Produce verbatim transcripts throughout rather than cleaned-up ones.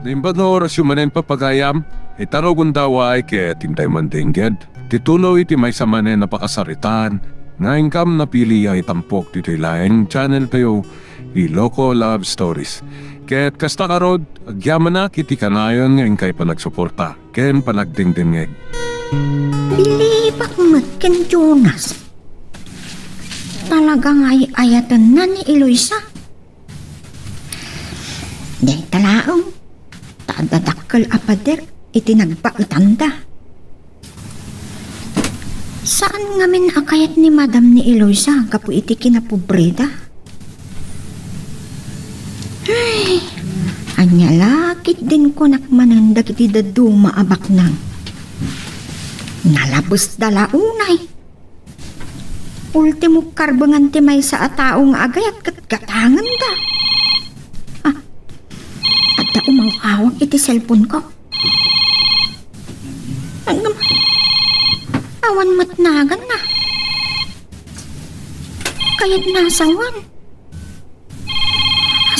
Naimbag nga orasyo manen, papagayam, ita rugonda, ket intay man dengged ti tuloy ti maysa manen a pakasaritaan nga inkam napili a itampok ditoy laeng channel tayo, Iloko Love Stories. Ket kasta ngarud, agyamanak iti kanayon nga inkay panagsuporta ken panagdengdengngeg. Bilibak met ken Jonas. Talaga nga ay-ayatenna ni Eloisa. Dayta laeng, ta adda dakkel a pader iti nagbaetanda. Saan ngamin a kayat ni Madam ni Eloisa gapu iti kinapobreda. Ay, ania la ketdin kunak manen dagiti dadduma a baknang. Nalabesda la unay. Ultimo karbengan ti maysa a tao nga agayat ket gatangenda. Ah, adda umaw-awag iti cellphone ko. Agam-, awan met naganna. Kayat nasawan.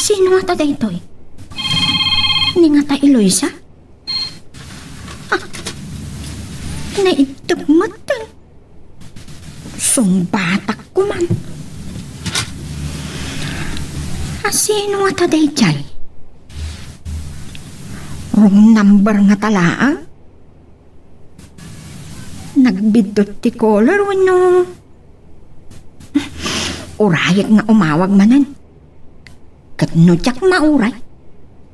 Sino ngata daytoy? Ni ngata Eloisa? Ah, naiddep metten. Sungbatak koman. A, sino ngata daydiay? Wrong number ngata laeng? Nagbiddut ti caller wenno urayek nga umawag manen? Ket no diak mauray,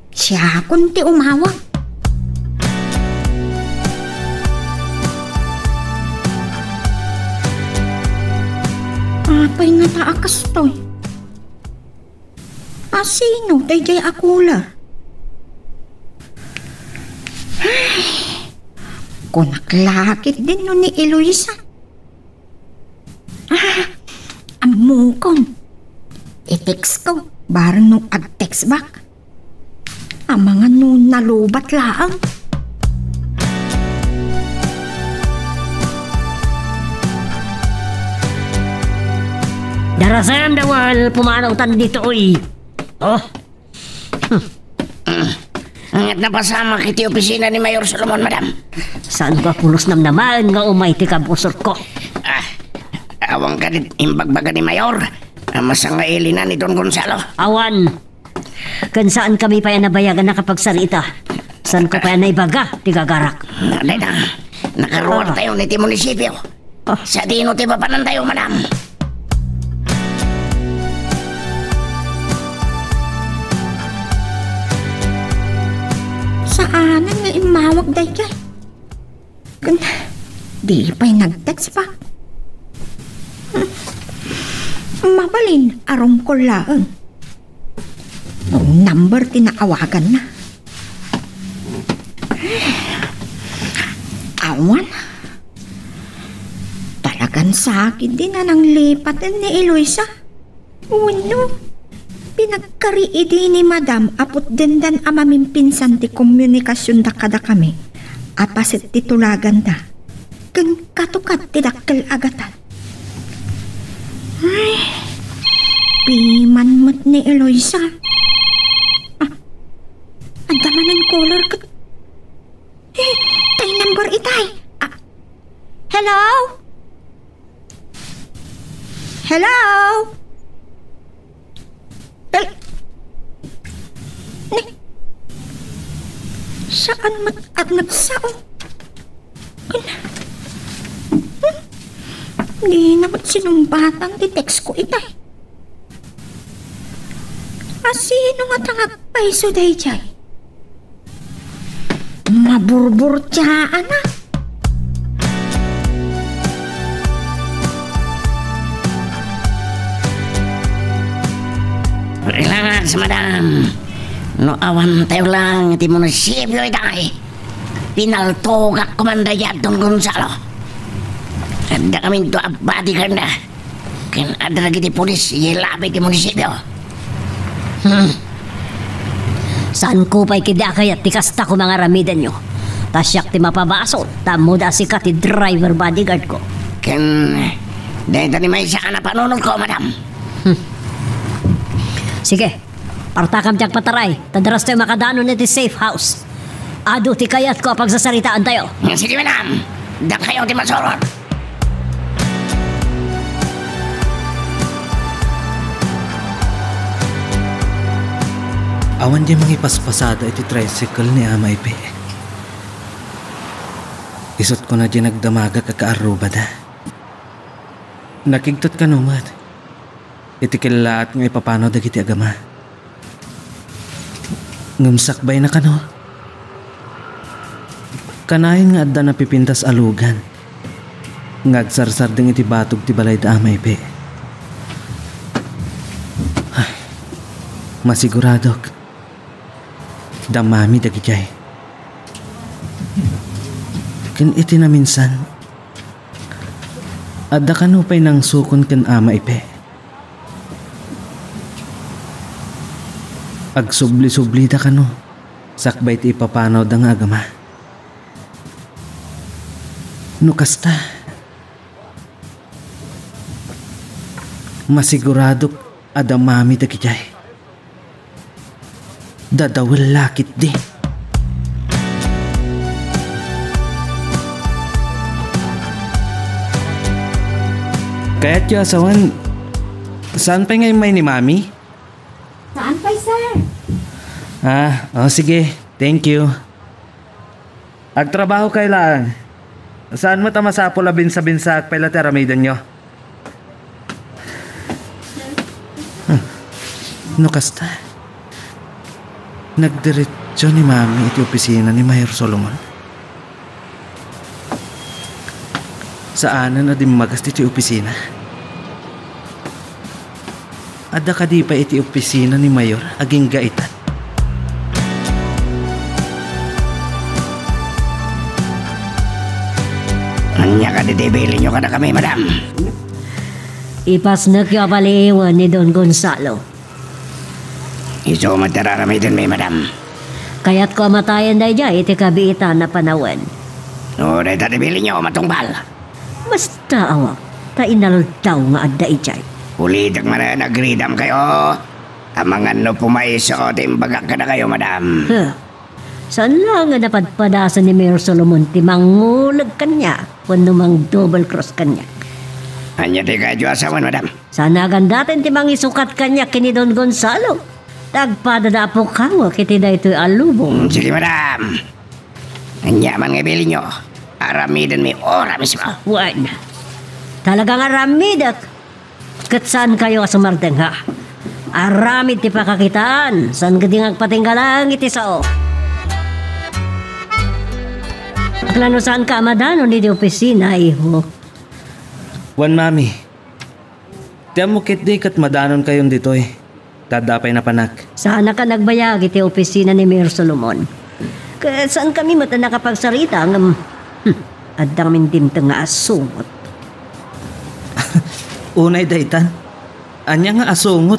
siakon ti umawag. Apay ngata a kastoy? A, sino daydiay a caller? Ay, kunak la ketdin no ni Eloisa. Ah, ammokon. I-text ko, bareng no ag-text back. Amangan no nalubat laeng. Darasem, Dawal, pumanawtan ditoy. Oh, Ngem napasamak iti opisina ni Mayor Solomon, madam. Saanko a pulos namnamaen nga umay ti kabusorko? Ah, awan kadi imbagbaga ni Mayor a masangailinan ni Don Gonzalo? Awan. Ken saankami pay a nabayagan a kapagsarita. Saanko pay a naibaga ti gagarak? Dayta, nakaruar tayo iti munisipyo. Ah. Sadino ti mapanantayo, madam? Saanen nga immawag daydiay. Ken di pay nag-text pa. Hmm. Mabalin a rumkol laeng. Wrong number ti naawaganna. Awan. Talagan sakit din a nanglipaten ni Eloisa. Wenno, pinagkari idi ni Madam a putdendan a mamimpinsan ti komunikasionda kadakami a paset ti tulaganda. Ken katukad ti dakkel a gatad. Ay, piman met ni Eloisa. Ah, adda manen caller ket, eh, tay number itay. Ah, hello? Hello? Tal-, ni, saan met at nagsao? Kun-, hmm? Di na met sinumbatan ti text ko itay. A, sino nga tangagpayso daydiay? Maburburtiaan a. Relax, madam. No awan tayo lang iti munisipyo itay, pinaltogak koman dayta Don Gonzalo. Adda kami dua a bodyguard na. Ken adda dagiti pulis idiay labi ti munisipyo. Hmm. Saanko pay ketdi a kayat ti kasta koma nga aramidenyo. Ta siak ti mapabasol, ta ammoda a sika ti driver bodyguard ko. Ken dayta ti maysa a napanunotko, madam. Hmm. Sige. Partakam ti agpataray, ta darastoy makadanon iti safe house. Adu ti kayatko a pagsasaritaantayo. Sige, madam. Dakayo ti masurot. Awan diay mangipaspasada iti tricycle ni Ama Ipe. Isut' kona diay nagdamagak a kaarrubada. Nakigtot kano met iti kellaat nga ipapanaw dagiti agama. Ngem sakbayna kano. Kanayon nga adda napipintas a lugan nga agsarsardeng iti batog ti balay da Ama Ipe. Ay, masiguradok, da Mami dagidiay. Ken iti naminsan, adda kano pay nangsukon ken Ama Ipe. Agsubli-sublida kano sakbay ti ipapanawda nga agama. No kasta, masiguradok a da Mami dagidiay. Dadawel la ketdi. Kayatyo a sawen, saan pay nga immay ni Mami? Saan pay, sir? Ah, oh, sige. Thank you. Agtrabahokayo laeng. Saan met a masapul a binsabinsaak pay la ti aramidenyo. Hmm. No kasta, nagdiretso ni Mami iti opisina ni Mayor Solomon. Saanen a dimmagas iti opisina. Adda kadi pay iti opisina ni Mayor agingga ita? Ania kadi ti ibilinyo kadakami, madam? Ipasnekyo a paliiwen ni Don Gonzalo. Isu met ti ar-aramidenmi, madam. Kayatko a matayen daydiay iti kabiitan a panawen. No dayta ti ibilinyo, matungpal. Basta awan ta inaldaw nga adda idiay. Ulitek manen, agridamkayo. Amangan no pumayso ti imbagak kadakayo, madam. Huh. Saan la nga napadpadasan ni Mayor Solomon ti manguleg kaniak wenno mang-double cross kaniak? Ania ti kayatyo a sawen, madam? Saan a gandaten ti mangisukat kaniak ken ni Don Gonzalo? Ta agpadada a pukawek iti daytoy a lubong. Hmm, sige, madam. Ania man nga ibilinyo, aramidenmi ora mismo. Wen, talaga nga aramidek. Ket saankayo a sumardeng, ha? Aramid ti pakakitaan, saan ketdi nga agpatingga laeng iti sao. Plano saanka a madanon iti opisina, iho? Wen, Mami. Ti ammok ketdi ket madanonkayon ditoy. Ta adda pay napanak. Saanka nagbayag iti opisina ni Mayor Solomon. Ket saankami met a nakapagsarita ngem, hmm, adda ngamin dimteng nga asungot. Unay daytan, ania nga asungot?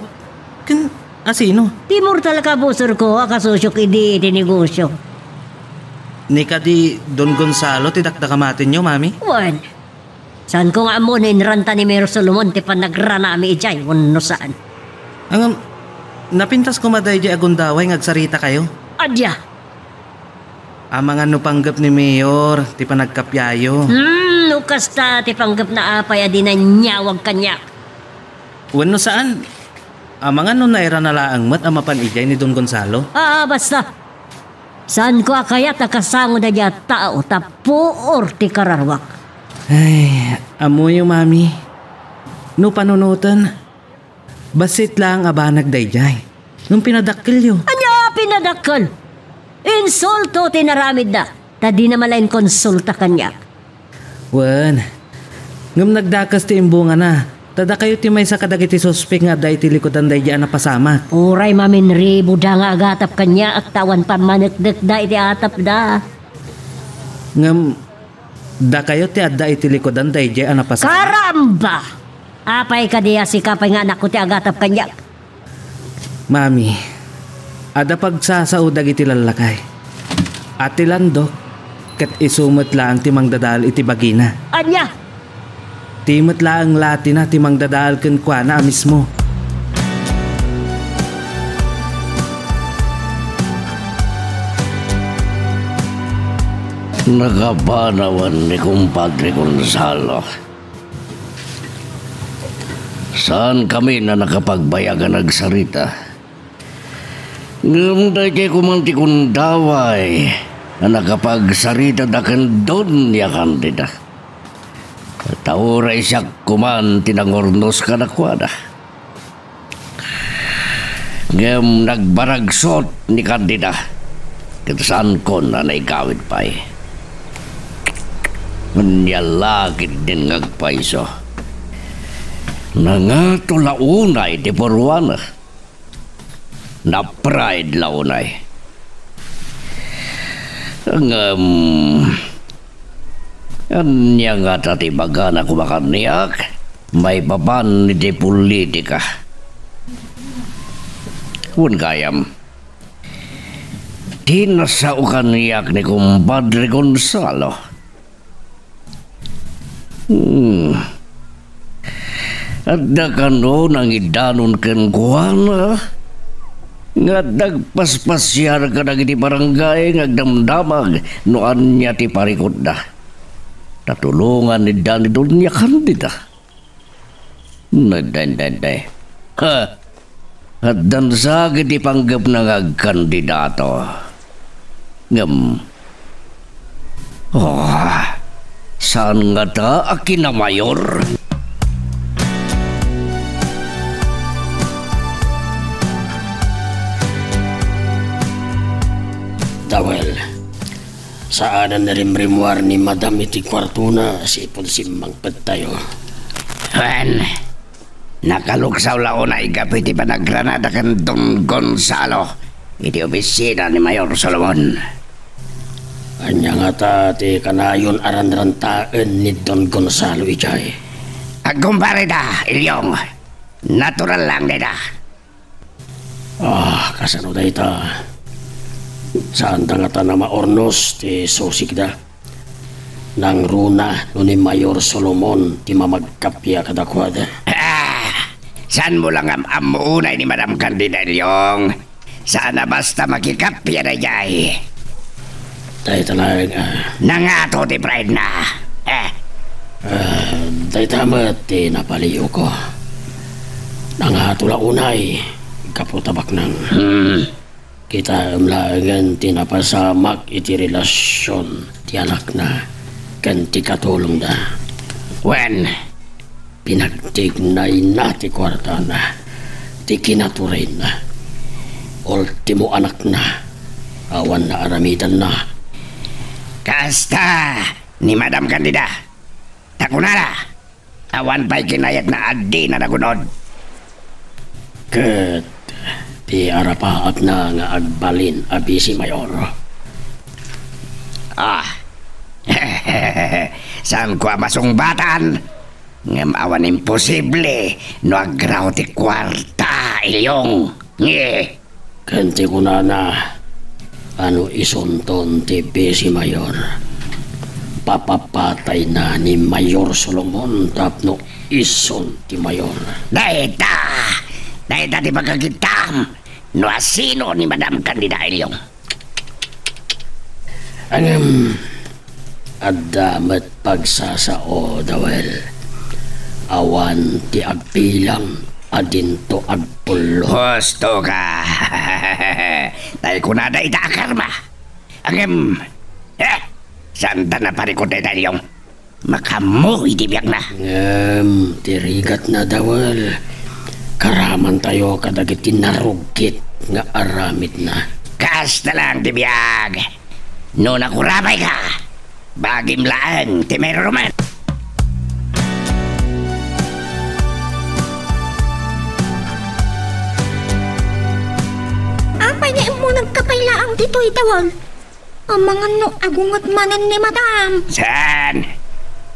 Ken asino? Ti mortal a kabusorko a kasusiok idi iti negosio. Ni kadi Don Gonzalo ti dakdakamatenyo, Mami? Wen. Saanko nga ammo no inranta ni Mayor Solomon ti panagranami idiay wenno saan. Ngem, napintas koma daydiay a gundaway nga agsaritakayo. Adia! Amangan no panggep ni Mayor ti panagkappia yo. Hmm, no kasta ti panggepna, apay a di naniawag kaniak? Wenno saan, amangan no nairana laeng met a mapan idiay ni Don Gonzalo? Ah, basta! Saanko a kayat a kasango daydiay a tao ta puor ti kararuak. Ay, ammoyo, Mami. No panunoten, bassit laeng a banag daydiay. Ngem pinadakkelyo. Ania a pinadakkel? Insulto ti inaramidda, ta dina man la inkonsulta kaniak. Wen, ngem nagdakes ti imbungana, ta dakayo ti maysa kadagiti suspek nga adda iti likudan daydiay a napasamak. Uray maminribuda nga agatap kaniak ta awan pammaneknekda iti atapda. Ngem dakayo ti adda iti likudan daydiay a napasamak. Karamba! Apay kadi a sika pay nga anakko ti agatap kaniak? Mami, adda pagsasao dagiti lallakay. Atilandok ket isu met laeng ti mangdadael iti bagina. Ania? Ti met laeng latina ti mangdadael kenkuana a mismo. Nakapanawan ni Kumpadre Gonzalo. Saan kami na nakapagbayag a nagsarita. Ngem daytoy koma ti gundaway a nakapagsarita da ken Doña Candida. Ta uray siak koma ti nangurnos kadakuada. Ngem nagbaragsot ni Candida, ket saankon a naigawid pay. Ania la ketdin nga agpayso. Nangato la unay ti purruana. Na-pride la unay. Ngem, ania ngata ti ibagana koma kaniak maipapan iti politika? Wen gayam, ti nasao kaniak ni Kumpadre Gonzalo. Hmm. Adda kano nangidanon kenkuana nga adda agpaspasiar kadagiti barangay nga agdamdamag no ania ti parikutda. Ta tulongan ni Doña Candida. Nay, nay, nay, nay. Ha! Addan sa iti panggepna nga agkandidato. Ngem, oh, saan ngata a kinamayor? Dawel, saanen a rimrimmuar ni Madam iti kuartona, sipud simmangpettayo. Wen, nakaluksaw la unay gapu iti panagranada ken Don Gonzalo iti opisina ni Mayor Solomon. Ania ngata ti kanayon a ranrantaen ni Don Gonzalo idiay? Agkumpare da, Ilyong. Natural lang dayta. Ah, kasano dayta? Saanda ngata a maurnos ti susikda? Nangruna no ni Mayor Solomon ti mamagkappia kadakuada. Ah! Saanmo la nga am-ammo unay ni Madam Candida, Ilyong? Saan a basta makikappia daydiay. Dayta laeng, ah. Nangato ti pride na. Eh. Ah, dayta met ti napaliyoko. Nangato la unay, gapu ta baknang. Hmm. Kitaem laengen ti napasamak iti relasion ti anakna ken ti katulongda. Wen, pinagtignayna ti kuartana, ti kinaturayna. Ultimo anakna, awan naaramidanna. Kasta ni Madam Candida. Ta kunana, awan pay kinayatna a dina nagunod. Ket ti arapaatna nga agbalin a bisi, Mayor. Ah. Saanko a masungbatan, ngem awan imposible no agraw ti kuarta, Ilyong. Nge. Ken ti kunana, a no isunton ti bisi mayor, papapatayna ni Mayor Solomon tapno isun ti mayor. Dayta! Dayta ti pagkakittam no asino ni Madam Candida Ilyong. Ngem, adda met pagsasao, Dawel. Awan ti agbilang a dinto agpullo. Husto ka. Tay kunada ita a karma. Ngem, eh, saanta naparikut dayta Ilyong? Makaammo iti biagna. Ngem, ti rigatna, Dawel, karamantayo kadagiti narugit nga aramidna. Kasta lang ti biag. No nakurapay ka, bagim laeng ti mairurumen. Apay nga immo nagkapay laeng ditoy, Dawel? Amangan no agunget manen ni Madam. Saan?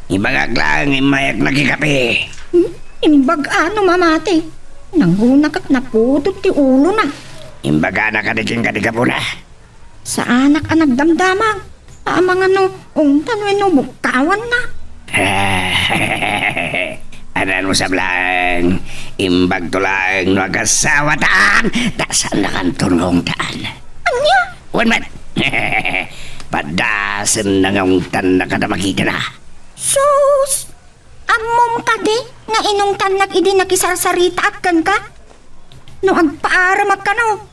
Ibagak laeng, immayak nakikape. Hmm? Imbag-a no mamati. Nangruna ket napudot ti ulona. Imbagana kadi kenka ti gapuna. Saanak a nagdamdamag. Amangan no ungtan wenno bukkawanna. Anan usab laeng, imbagto laeng no agasawatan, ta saannakanton nga ungtan. Ania? Wen met. Padasenna nga ungtanna kada makitana. Sus! Ammom kadi nga inungtannak idi nakisarsaritaak kenka? No agpaaremak kano,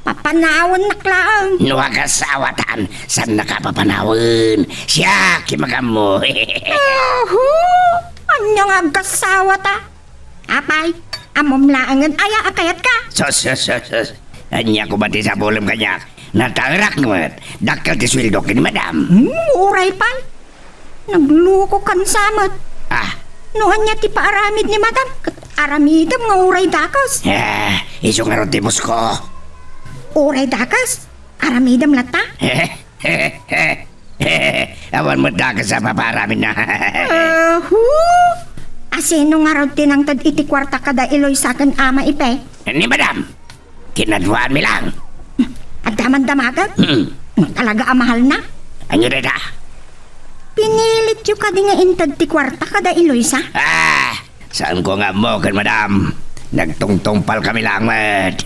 papanawennak laeng. No agasawatan, saannaka papanawen. Siak ti magammo. Aho! Ania nga agasawata? Apay, ammom laengen aya a kayatka? Sus, sus, sus, sus. Ania koma ti sabulem kaniak? Nataerak met. Dakkel ti sueldo ken ni madam. Hmm, uray pay. Naglukokan sa met. Ah. No ania ti paaramid ni madam, ket aramidem nga uray dakes. Ah, isu ngarud ti boss ko. Uray dakes? Aramidem latta? Awan met dakes a papaaramidna. Ahu! Asino ngarud ti nangted iti kuarta kada Eloisa ken Ama Ipe? Ni madam. Kinaduaanmi lang. Adda man damagen? Hmm. No talaga a mahalna? Ania dayta? Pinilityo kadi nga inted ti kuarta kada Eloisa? Ah, saanko nga ammo ken madam. Nagtungtungpalkami lang met.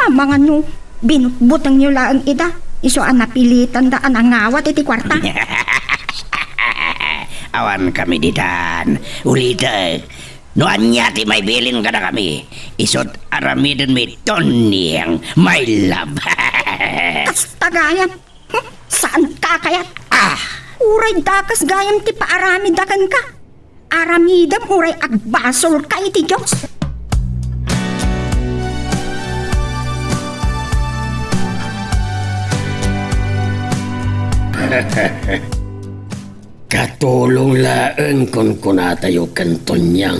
Amangan no, binutbutengyo laeng ida. Isu a napilitanda a nangawat iti kuarta. Awankami ditan. Ulitek. No ania ti maibilin kadakami, isut' aramidenmi, Tonyang, my love. Kasta gayam. Saanka a kayat? Ah! Uray dakes gayam ti paaramidda kenka. Aramidem uray agbasolka iti Dios. Katulong laeng kunkunatayo ken Tonyang,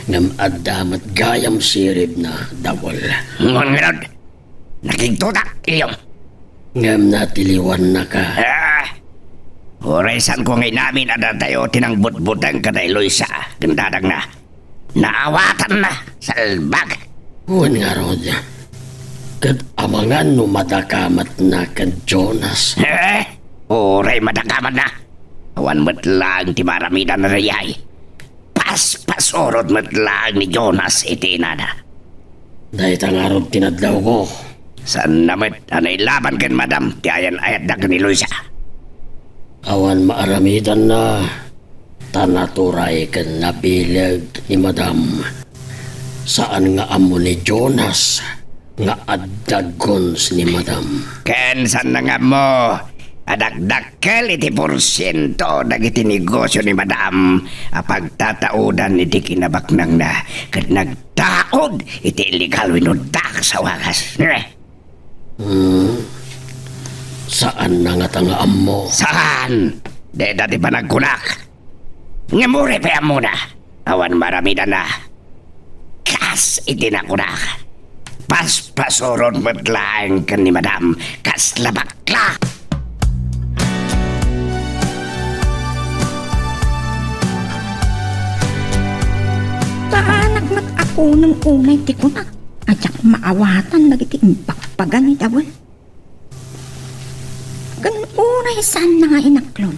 ngem adda met gayam siribna, Dawel. Ngem ngarud, nakigtotak, Ilyom. Ngem natiliwannaka. Ah! Uray saanko nga inamin a datayo ti nangbutbuteng kada Eloisa ken dadagna. Naawatanna, salbag. Wen ngarud, ket amangan no madakamatna ken Jonas. Eh, uray madakamatna. Awan met laeng ti maaramidanna dayay. Paspasurot met laeng ni Jonas iti inana. Dayta ngarud ti nadlawko. Saanna met a nailaban ken madam ti ayan-ayatda ken ni Luisa. Awan maaramidanna. Ta naturay ken nabileg ni madam. Saan nga ammo ni Jonas nga adda guns ni madam. Ken saanna nga ammo a dakdakkel iti porsiento dagiti negosio ni madam a pagtataodan iti kinabaknangna ket nagtaod iti illegal wenno dakes a wagas. Hmm. Saanna ngata nga ammo? Saan? Dayta ti panagkunak. Ngem uray pay ammona, awan maaramidanna. Kas iti nakunak, paspasurot met laeng ken ni madam, kasla bakla. Saanak met a kuneng unay ti kunak. Diak maawatan dagiti imbagbaga ni Dawel. Ken uray saanna nga inaklon,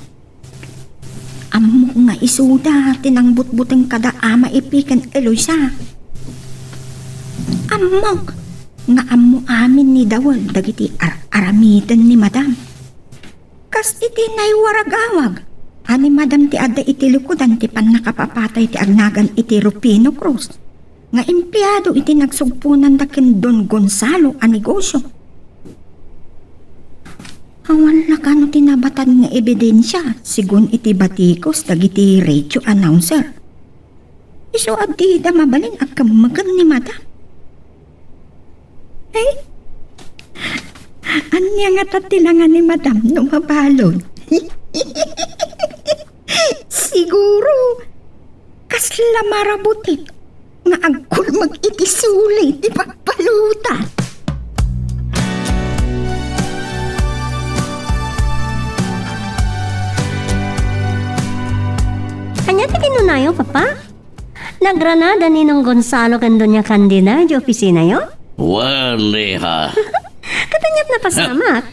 ammok nga isuda ti nangbutbuteng kada Ama Ipe ken Eloisa. Ammok nga ammo amin ni Dawel dagiti ar-aramiden ni madam. Kas iti naiwaragawag a ni madam ti adda iti likudan ti pannakapapatay ti agnagan iti Rufino Cruz nga empleado iti nagsugponanda ken Don Gonzalo a negosio. Awan la kano ti nabatad nga ebidensia, segun iti batikos dagiti radio announcer. Isu a dida mabalin a kemmeken ni madam. Eh? Ania ngata ti langa ni madam no mabalud? Siguro, kasla marabutit nga agkulmeg iti suli ti pagbaluda. Ania ti kinunayo, Papa? Nagranada ni Nong Gonzalo ken Doña Candida idiay opisinayo? Wen, iha. Ket aniat napasamak?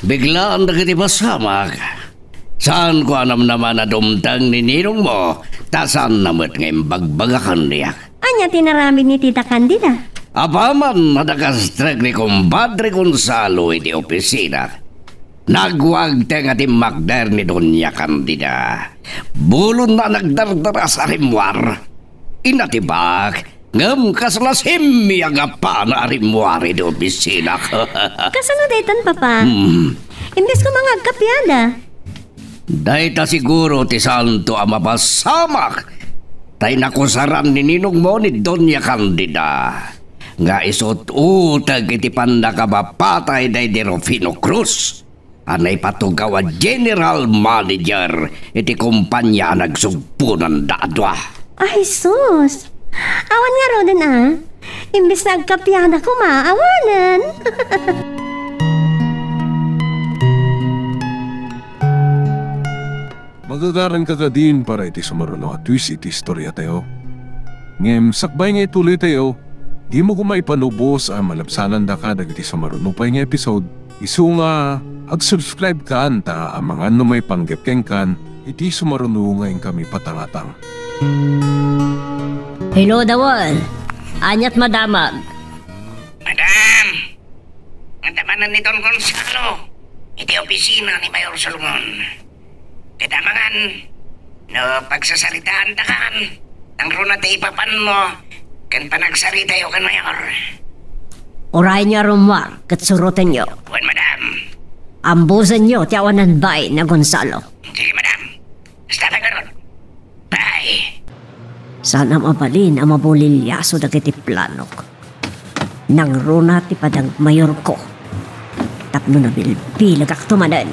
Biglaan dagiti pasamak. Saanko a namnama a dumteng ni ninongmo, ta saanna met nga imbagbaga kaniak. Ania ti inaramid ni Tita Candida? Apaman a nakastrek ni Kumpadre Gonzalo iti opisina, Nagwagteng a timmakder ni Doña Candida. Bulonna a nagdardaras a rimmuar. Inatibak, ngem kasla simmiag a pana a rimmuar idi opisina. Kasano daytan, Papa? Hmm. Imbes ko mangagkapiada. Dayta siguro ti santo a mapasamak tay nakusaran ni ninongmo ni Doña Candida nga isut-uteg iti pannakapapatay daydi Rufino Cruz a naipatugaw a general manager iti kompania a nagsugponanda a dua. Ay, sus! Awan ngaruden, a. Imbes na agkapiada koma, awanen. Magagaran ka kadin para iti sumaruno a twist iti istoriatayo. Ngem sakbay nga ituloytayo, dimo koma ipanubos a malabsanandaka dagiti sumaruno pay nga episode. Isu nga ag-subscribe kan ta amangan no maipanggep kenkan iti sumaruno nga inkami patangatang. Hello, Dawal. Aniat madamag? Madam, adda manen ni Don Gonzalo iti opisina ni Mayor Solomon. Ket amangan no pagsasaritaantakan, nangruna ti ipapanmo ken panagsaritayo ken Mayor. Urayenyo a rummuar ket surotenyo. Wen, madam. Ambusenyo ti awanan bain a Gonzalo. Sige, madam. Basta ngarud. Bye. Saan a mabalin a mabuliliaso dagiti planok. Nangruna ti padagmayorko tapno nabilbilegakto manen.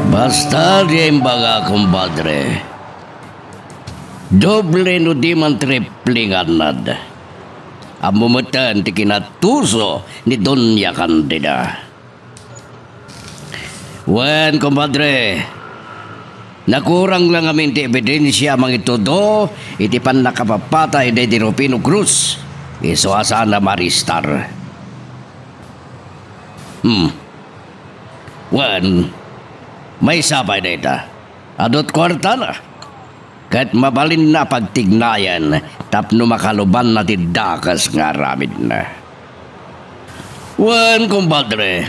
Basta diay imbaga, kumpadre. Doble no di man triple nga annad. Ammo metten ti kinatuso ni Doña Candida. Wen, kumpadre, nakurang la ngamin ti ebidensia a mangitudo iti pannakapapatay daydi Rufino Cruz. Isu a saan a maarestar. Hmm. Wen, maysa pay dayta. Adu't kuartana. Ket mabalinna a pagtignayan tapno makalubanna ti dakes nga aramidna. Wen, kumpadre,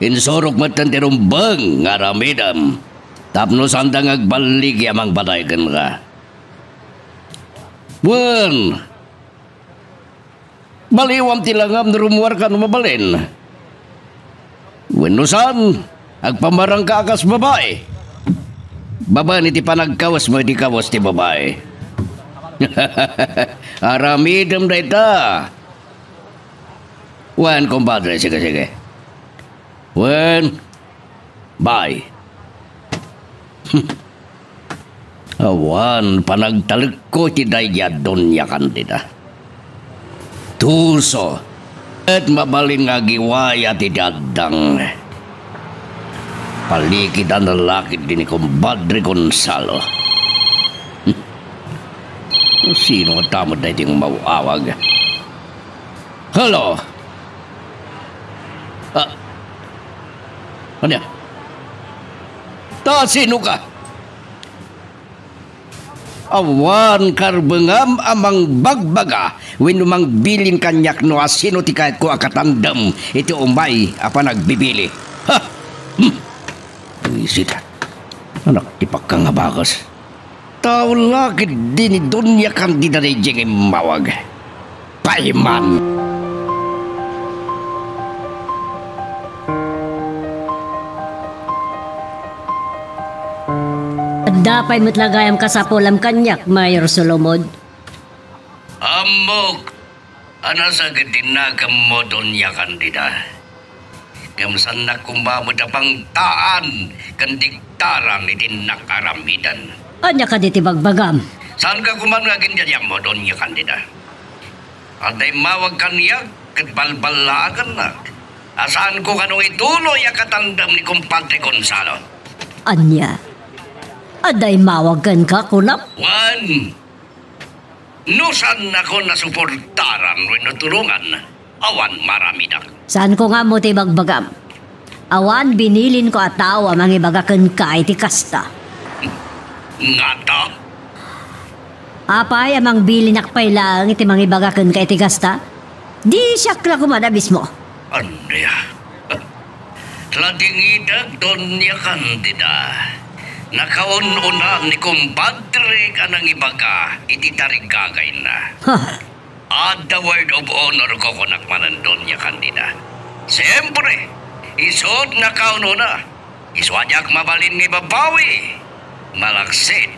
insurok metten ti rumbeng nga aramidem tapno saanda nga agballigi a mangpatay kenka. Wen, baliwam ti langam no rummuarka no mabalin. Wenno saan, agpamarangka a kas babai. Babaen iti panagkawesmo iti kawes ti babai. Aramidem dayta. Wen, kumpadre, sige, sige. Wen, bye. Awan panagtalekko iti daydi a Doña Candida. Tuso, ket mabalin nga agiwayat iti addang. Palikidan a laketdi ni Kumpadre Gonzalo. Sino nga tamod daydi nga maawag? Hello? Ah. Ania? Ta sino ka? Awan karbengam a mangbagbaga wenno mangbilin kaniak no asino ti kayatko a katandem iti umay a panagbibili. Ha! Hmm. Buisit. Anak ti pakka nga bagas. Tao la ketdi ni Doña Candida daydiay nga immawag. Payman! Adda pay met la gayam kasapulam kaniak, Mayor Solomon. Ammok a nasagid ti nakemmo, Doña Candida. Ngem saannak koma met a pangtaan ken diktaran iti innak aramiden. Ania kadi ti bagbagam? Saanka koma nga agindiadiammo, Doña Candida. Adda immawag kaniak ket balballaagannak a saanko kano nga ituloy a katandem ni Kumpadre Gonzalo. Ania? Adda immawag kenka, kunam? Wen. No saannakon a suportaran wenno tulongan, awan maaramidak. Saanko nga ammo ti ibagbagam. Awan binilinko a tao a mangibaga kenka iti kasta. Ngata? Apay a mangbilinak pay laeng iti mangibaga kenka iti gasta? Di siak la koma a mismo. Ania? Ladingitek, Doña Candida. Nakaun-una ni kumpadrek a nangibaga iti tarigagayna. Ha? Adda word of honor ko, kunak manen, Doña Candida. Siempre, isu't nakaun-una. Isu a diak mabalin nga ibabawi. Malaksid,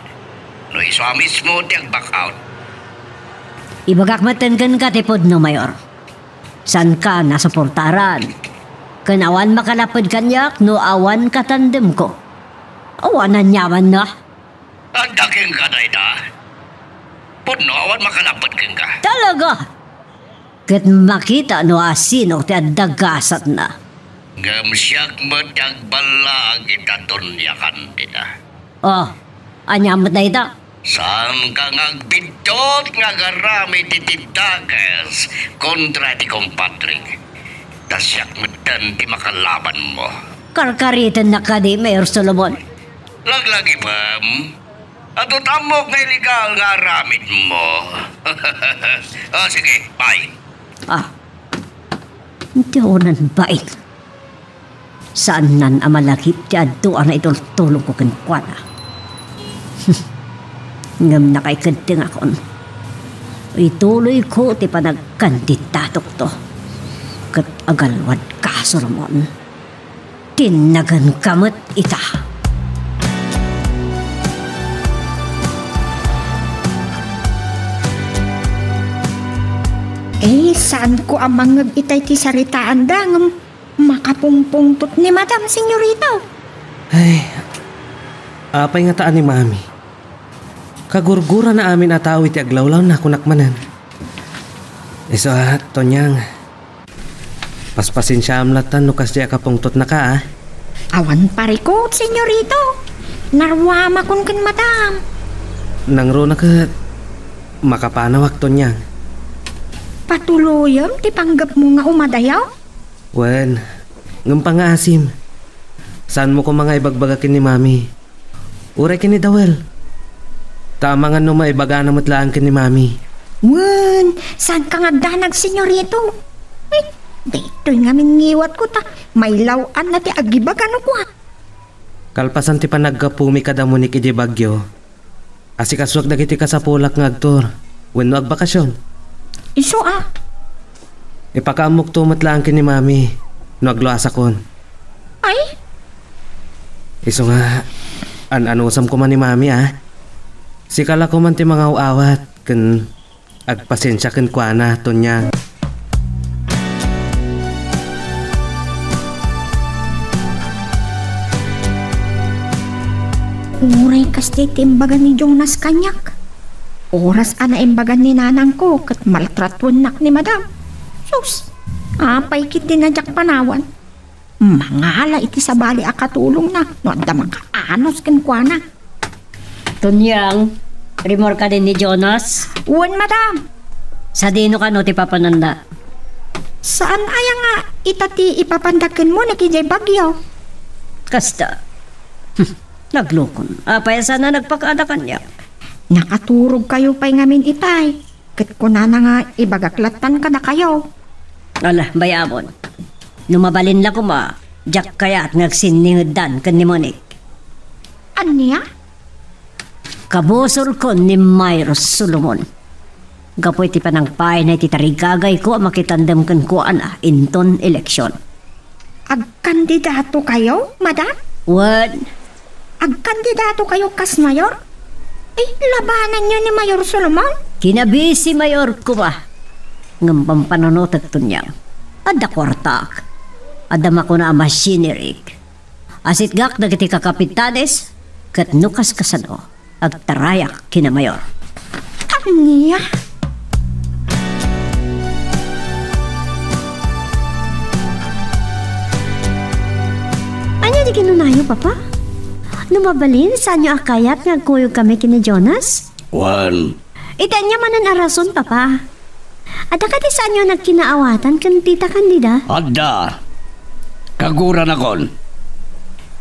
no isu a mismo ti ag-back out. Ibagak metten kenka ti pudno, Mayor. Saanka a suportaran. Ken awan makalapped kaniak no awan katandemko. Awan aniamanna. Adda kenka dayta. Pudno, awan makalapped kenka. Talaga? Ket makita no asino ti adda gasatna. Ngem siak met ti agballaag ita, Doña Candida. Oh, ania met dayta? Saanka nga agbiddut nga agaramid iti dakes kontra ti kumpadrek. Ta siak metten ti makalabanmo. Karkaritennak kadi, Mayor Solomon? Laglagipem. Adu ta ammok nga illegal nga aramidmo. Ah, sige, bye. Ah, iti unan bain. Saannan a malagip ti adu a naitultulongko kenkuana. Ngem nakaikeddengakon. Ituloyko ti panagkandidatokto. Ket agalwadka, Solomon. Tinnaganka met ita. Eh, saanko a mangngeg itay ti saritaanda ngem makapungpungtot ni Madam, Senyorito. Ay, apay ngata ni Mami? Kagurgurana amin a tao iti aglawlawna, kunak manen. Isu a, Tonyang, paspasensiaam latta no kasdiay a kapungtotnaka, a. Awan parikut, Senyorito. Naruamakon ken Madam. Nangruna ket makapanawak, Tonyang. Patuloyem ti panggepmo nga umadayo? Wen, ngem pangngaasim. Saanmo koma nga ibagbaga ken ni Mami. Uray ken ni Dawel. Ta amangan no maibagana met laeng ken ni Mami. Wen, saanka nga agdanag, Senyorito? Eh, daytoy ngamin ngiwatko ta mailaw-anna ti agibaga no kua. Kalpasan ti panaggapuami kada Monique idiay Baguio, asikasuak dagiti kasapulak nga agtour wenno agbakasion. Isu a. Ipakaammokto met laeng ken ni Mami no agluasakon. Ay? Isu nga, an-anusam koma ni Mami, a. Sika la koman ti mangaw-awat ken agpasensia kenkuana, Tonyang. Uray kasdiay ti imbaga ni Jonas kaniak. Oras a naimbagan ni nanangko ket maltratuennak ni Madam. Sus, apay ketdi a diak panawan? Mangala iti sabali a katulongna no adda makaanus kenkuana. Tonyang, rimmuarka din ni Jonas? Wen, Madam. Sadino kano ti papananda? Saan aya nga ita ti ipapanda ken Monique idiay Baguio? Kasta. Hm, naglukon. Apay a saan a nagpakaada kaniak? Nakaturogkayo pay ngamin itay. Ket kunana nga ibagak lattan kadakayo. Ala, bay-amon. No mabalin la koma, diak kayat nga agsinningeddan ken ni Monique. Ania? Kabusorkon ni Mayor Solomon. Gapu iti panangpaayna iti tarigagayko a makitandem kenkuana inton eleksyon. Agkandidatokayo, Madam? Wen. Agkandidatokayo kas mayor? Eh, labananyo ni Mayor Solomon? Kinabisi mayor koma. Ngem pampanunotek, Tonyang. Adda kuartak. Adda makuna a machinery. Asitgak dagiti kakapitanes, ket no kaskasano, agtarayak ken ni Mayor. Ania? Ania ti kinunayo, Papa? No mabalin, saanyo a kayat nga agkuyogkami ken ni Jonas? Wen. Iti ania manen a rason, Papa? Adda kadi saanyo a nagkinaawatan ken Tita Candida? Adda. Kaguranakon.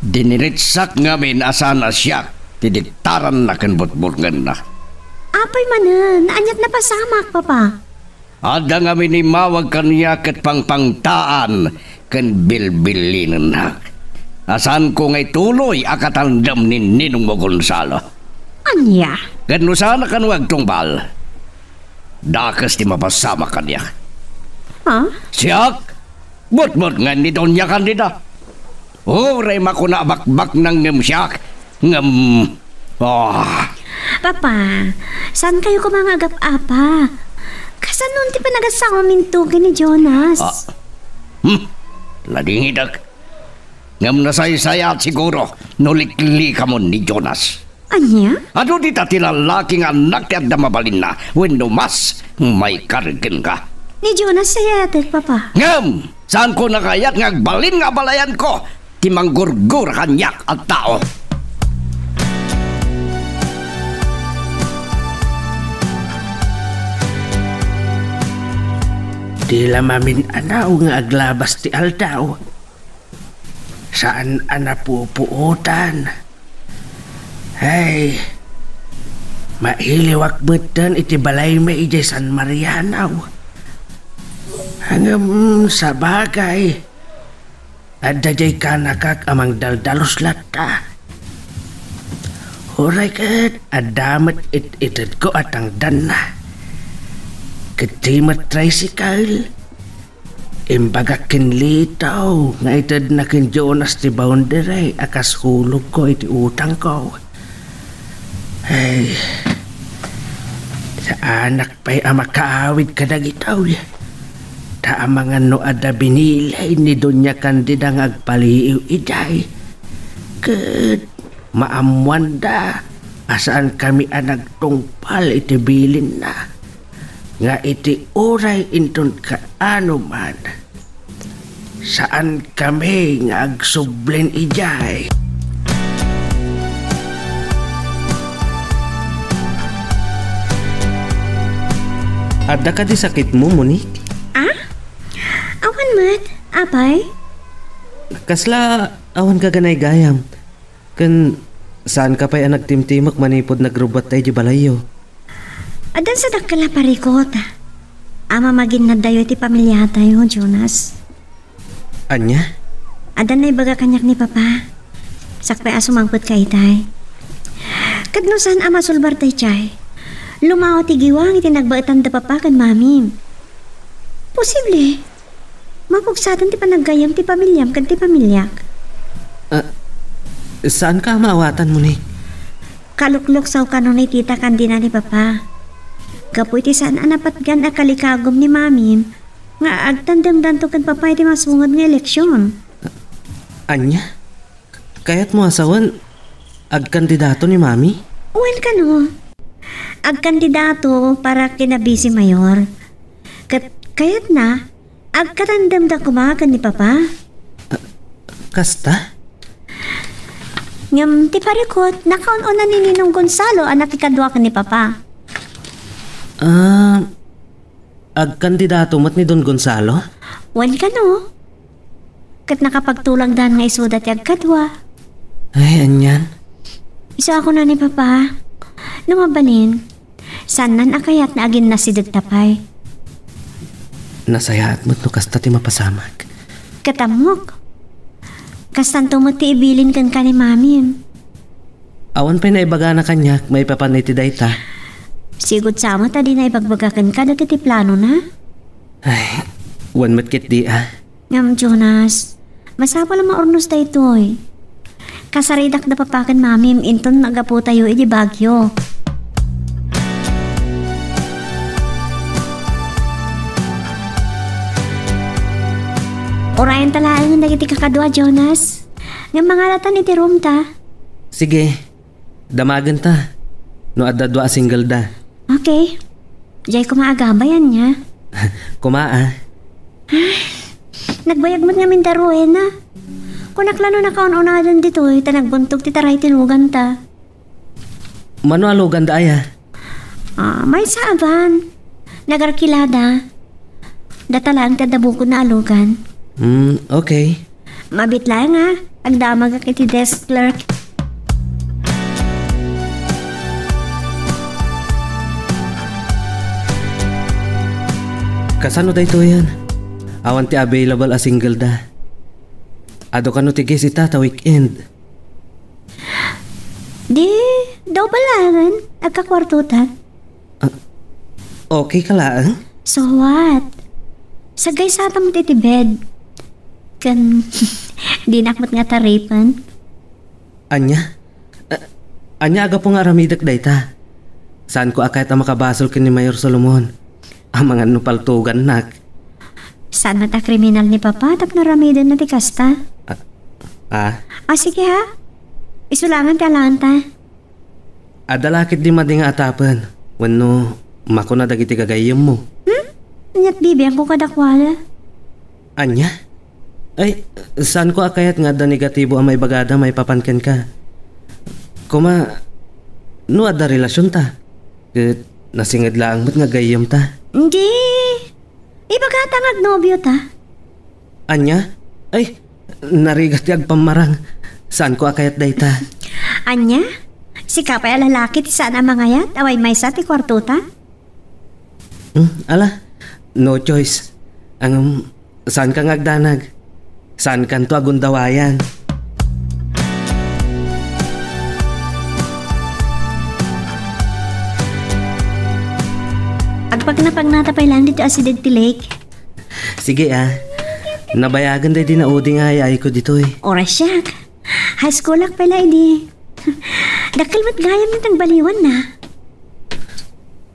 Diniritsak ngamin a saan a siak ti diktaranna ken butbutngenna. Apay Ay manen, aniat napasamak, Papa? Adda ngamin immawag kaniak ket pangpangtaan ken bilbilinennak. A saanko nga ituloy a katandem ni Ninongmo Gonzalo. Ania? Ket no saan a kano agtungpal, dakes ti mapasamak kaniak. Ha? Siak? Butbot nga ni Doña Candida. Uray makuna a bakbaknang ngem siak, ngem, ah. Papa, saan kayo koma nga agap-apa? Kasano ti panagasawam minto ken ni Jonas? Ah. Hmm. Ladingidek. Ngem nasaysayaat siguro no liklikamon ni Jonas. Ania? Adu dita ti lallaki nga annak ti adda mabalinna wenno mas maikari kenka? Ni Jonas sayatek, Papa. Ngem, saanko nakayat nga agbalin nga abalayanko ti manggurgura kaniak a tao. Di la mamin-anaw nga aglabas ti aldaw. Saan a napupuotan. Ay, mailiwak metten iti balaymi idiay San Marianao. Ngem sabagay, adda diay kanakak a mangdaldalus latta. Uray ket adda met it-itedko a tangdanna. Ket di met tricycle. Imbagak ken Lito nga itedna ken Jonas ti boundary a kas hulogko iti utangko. Ay, saanak pay a makaawid kadagitoy. Ta amangan no adda binili ni Doña Candida nga agpaliiw idiay. Ket maammoanda a saankami a nagtungpal iti bilinna. Nga iti uray inton kaano man, saankami nga agsublin idiay. Adda kadi sakitmo, Monique? Ah? Awan met, apay? Kasla awan ka ganay gayam. Ken saanka pay a nagtimtimek manipud nagrubbuatta idiay balayyo? Addan sa dakkel a parikut a mamaginnadtayo iti pamiliatayo, Jonas. Ania? Addan naibaga kaniak ni Papa. Sakbay a sumangpetka itay. Ket no saan a masulbar daydiay, lumawa ti giwang iti nagbaetan da Papa ken Mamim. Posible. Mapugsaden ti panaggayyem ti pamiliam ken ti pamiliak. Ah, saanka a maawatan, Monique? Kalukluksaw kano ni Tita Candida ni Papa. Gapu iti saan a napatgan a kalikagum ni Mamim nga agtandemdanto ken Papa iti masungad nga eleksion. Ania? Kayatmo a sawen, agkandidato ni Mami? Wen kano, agkandidato para ken a vice mayor. Ket kayatna, agkatandemda koma ken ni Papa. Ah, kasta? Ngem ti parikut, nakaun-una ni Ninong Gonzalo a nakikadua ken ni Papa. Ah, agkandidato met ni Don Gonzalo? Wen kano. Ket nakapagtulagdan nga isuda ti agkadua. Ay, anian? Isu a kuna ni Papa, no mabalin, saannan a kayat nga aginnasidegta pay. Nasayaat met no kasta ti mapasamak. Ket ammok, kastanto met ti ibilin kenka ni Mamim. Awan pay naibagana kaniak maipapan iti dayta. Sigud sa met a dina ibagbaga kenka dagiti planona? Ay, wen met ketdi a. Ngem, Jonas, masapul a maurnos daytoy. Kasaridak da Papa ken Mamim inton nagaputayo iti Baguio. Urayenta laengen dagiti kakadua, Jonas. Ngem mangalatan iti roomta. Sige. Damagenta no adda dua a singleda. Okay. Diay koma agabay, ania? Koma a. Nagbayag met ngamin da Rowena. Kunak la no nakaun-unadan ditoy ta nagbuntog ti taray ti luganta. Mano a luganda aya? Ah, maysa a van. Nagarkilada. Data laeng ti adda bukodna a lugan. Hmm, okay. Mabiit laeng a, agdamagak iti desk clerk. Kasano daytoyen? Awan ti available a single da. Adu kano ti guest ita ta weekend? Di, double laeng. Agkakuartota. Ah, okay ka laeng? So what? Sagaysatam iti bed. Ken, dinak met nga taripen. Ania? Ah, ania a gapu nga aramidek dayta? Saanko a kayat a makabasol ken ni Mayor Solomon. Amangan no paltugannak. Saan met a kriminal ni Papa tapno aramidenna ti kasta? Ah, ah? Ah, sige ha. Isu laengen ti alaenta. Adda la ketdi madi nga atapen wenno makuna dagiti gagayyemmo. Hmm? Ania't bibiangko kadakuada? Ania? Ay, saanko a kayat nga adda negatibo a maibagada maipapan kenka. Koma, no adda relasionta, ket nasinged laeng met nga gayyemta. Di, ibagata nga agnobiota. Ania? Ay, narigat ti agpammarang. Saanko a kayat dayta. Ania? Sika pay a lalaki ti saan a mangayat a way maysa ti kuartota? Hmm, ala, no choice. Ngem, saanka nga agdanag. Saankanto a gundawayan. Agpagnapagnata pay laeng ditoy asideg ti lake. Sige, ah. Nabayagen daydi naudi nga ay-ayko ditoy. Oras siak. High school ak pay la idi. Dakkel met gayam nga nagbaliwanna.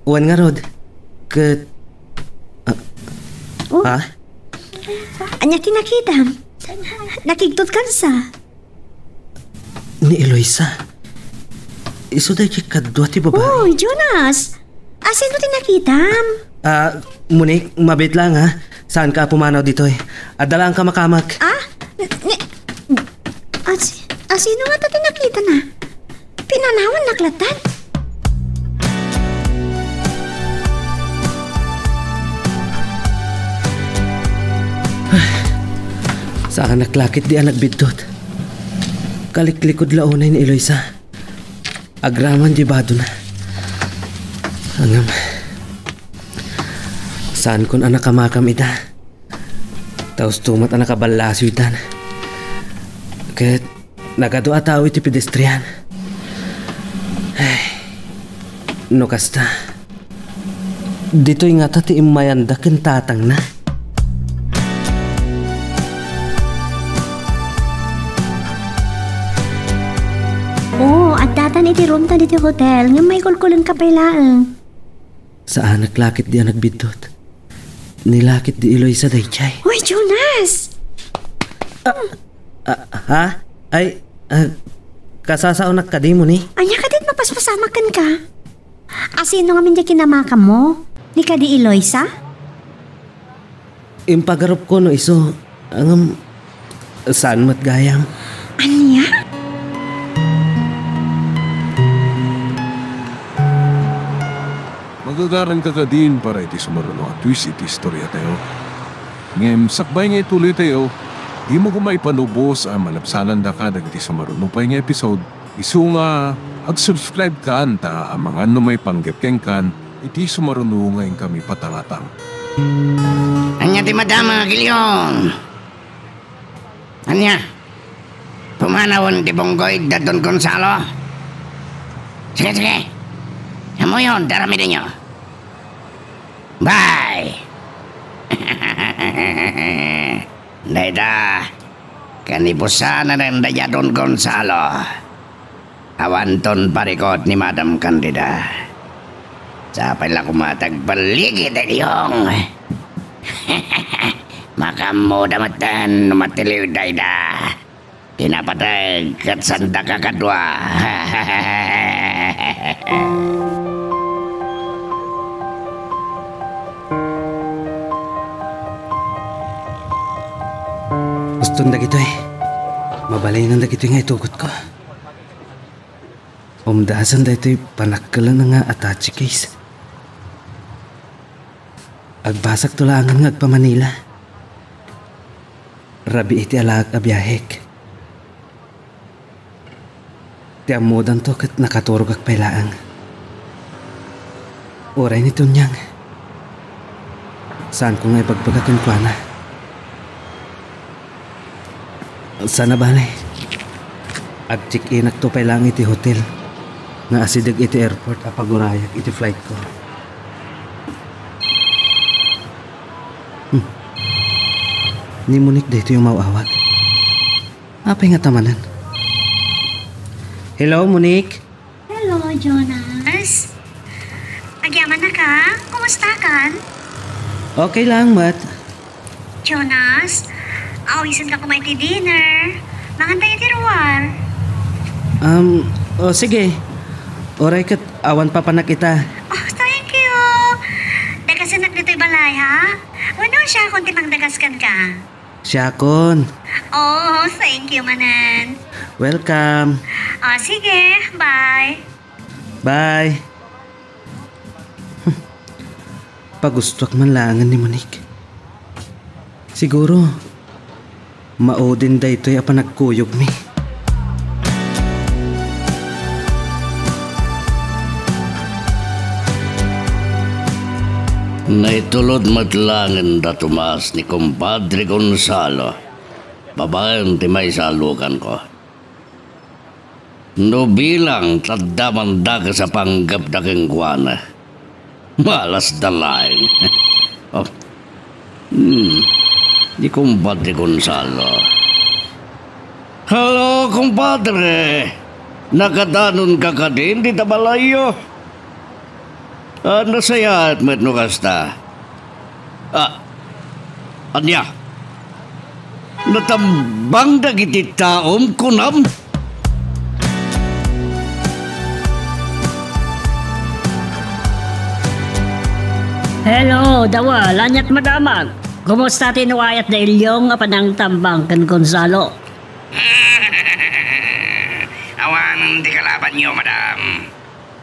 Wen ngarud, ket, ah, Oh. Ah? Ania ti nakitam? Nakigtot kansa? Ni Eloisa. Isu daydi kadua ti babai. Uy, Jonas! Asino ti nakitam? Ah, Monique, mabiit laeng, ha? Saanka a pumanaw ditoy? Adda laeng kamakamek. Ah? Ni, ni, as-, asino ngata ti nakitana? Pinanawannak latta? Saanak la ketdi a nagbiddut. Kaliklikod la unay ni Eloisa. Agraman di badona. Ngem, saankon a nakamakam ida. Ta usto met a nakaballasiw itan. Ket nagadu a tao iti pedestrian. Ay, no kasta, ditoy ngata ti immayanda ken tatangna. Oo, addatan iti roomta ditoy hotel, ngem maikulkulenka pay laeng. Saanak la ketdi a nagbiddut. Ni la ketdi Eloisa daydiay. Uy, Jonas! Ah, ah, ha? Ay, ah, kasasaonak kadi, Moni? Ania kadi ti mapaspasamak kenka? Asino ngamin diay kinamakammo? Ni kadi Eloisa? Impagarupko no isu, ngem saan met gayam. Ania? Magagaranka kadin para iti sumaruno a twist iti istoriatayo. Ngem sakbay nga ituloytayo, dimo koma ipanubos a malabsanandaka dagiti sumaruno pay nga episode. Isu nga ag-subscribekan ta amangan no maipanggep kenkan iti sumaruno nga inkami patangatang. Ania ti madama, Gilion? Ania? Pumanawen ti bunggoy da Don Gonzalo? Sige, sige. Ammoyon ti aramidenyo. Bye! Dayta, kanibusanan dayta Don Gonzalo. Awanton parikut ni Madam Candida. Sapay la koma ti agballigi dayta iyong. Makaammoda metten no matiliw dayta. Ti napateg ket sandaka kadua. Uston dagitoy. Mabalingan dagitoy nga itugotko. Umdasan daytoy panakkelan nga attache case. Agbasakto laengen nga agpa-Manila. Rabii ti alaek a biahek. Ti ammodanto ket nakaturogak pay laeng. Uray ni Tonyang. Saanko nga ibagbaga kenkuana. Sana bale, ag-check-inakto pay laeng iti hotel nga asideg iti airport a pagurayak iti flightko. Hmm. Ni Monique daytoy umaw-awag. Apay ngata manen? Hello, Monique? Hello, Jonas. Agyamannaka? Kumustakan? Okay lang, Mat. Jonas, awisenka koma iti dinner. Mangan tayo iti ruar. Um, o sige. Uray ket awan papanak ita. Oh, thank you. Dagasennak ditoy balay, ha? Wenno siakon ti mangdagas kenka? Siakon. Oh, thank you manen. Welcome. Oh, sige. Bye. Bye. Pagustoak man laengen ni Monique. Siguro, maudin daytoy a panagkuyogmi. Naitulod met laengen da Tomas ni Kumpadre Gonzalo babaen ti maysa a luganko. No bilang ta adda mandakes a panggepda kenkuana, malasda laeng. Oh. Hmm. Ni Kumpadre Gonzalo. Hello, kumpadre. Nakadanonka kadin dita balayyo? Ah, nasayaat met no kasta. Ah, ania? Natambang dagiti taom, kunam? Hello, Dawal. Aniat madamag? Kumusta ti nuayat da Ilyong a panangtambang ken Gonzalo? Awan ti kalabanyo, madam.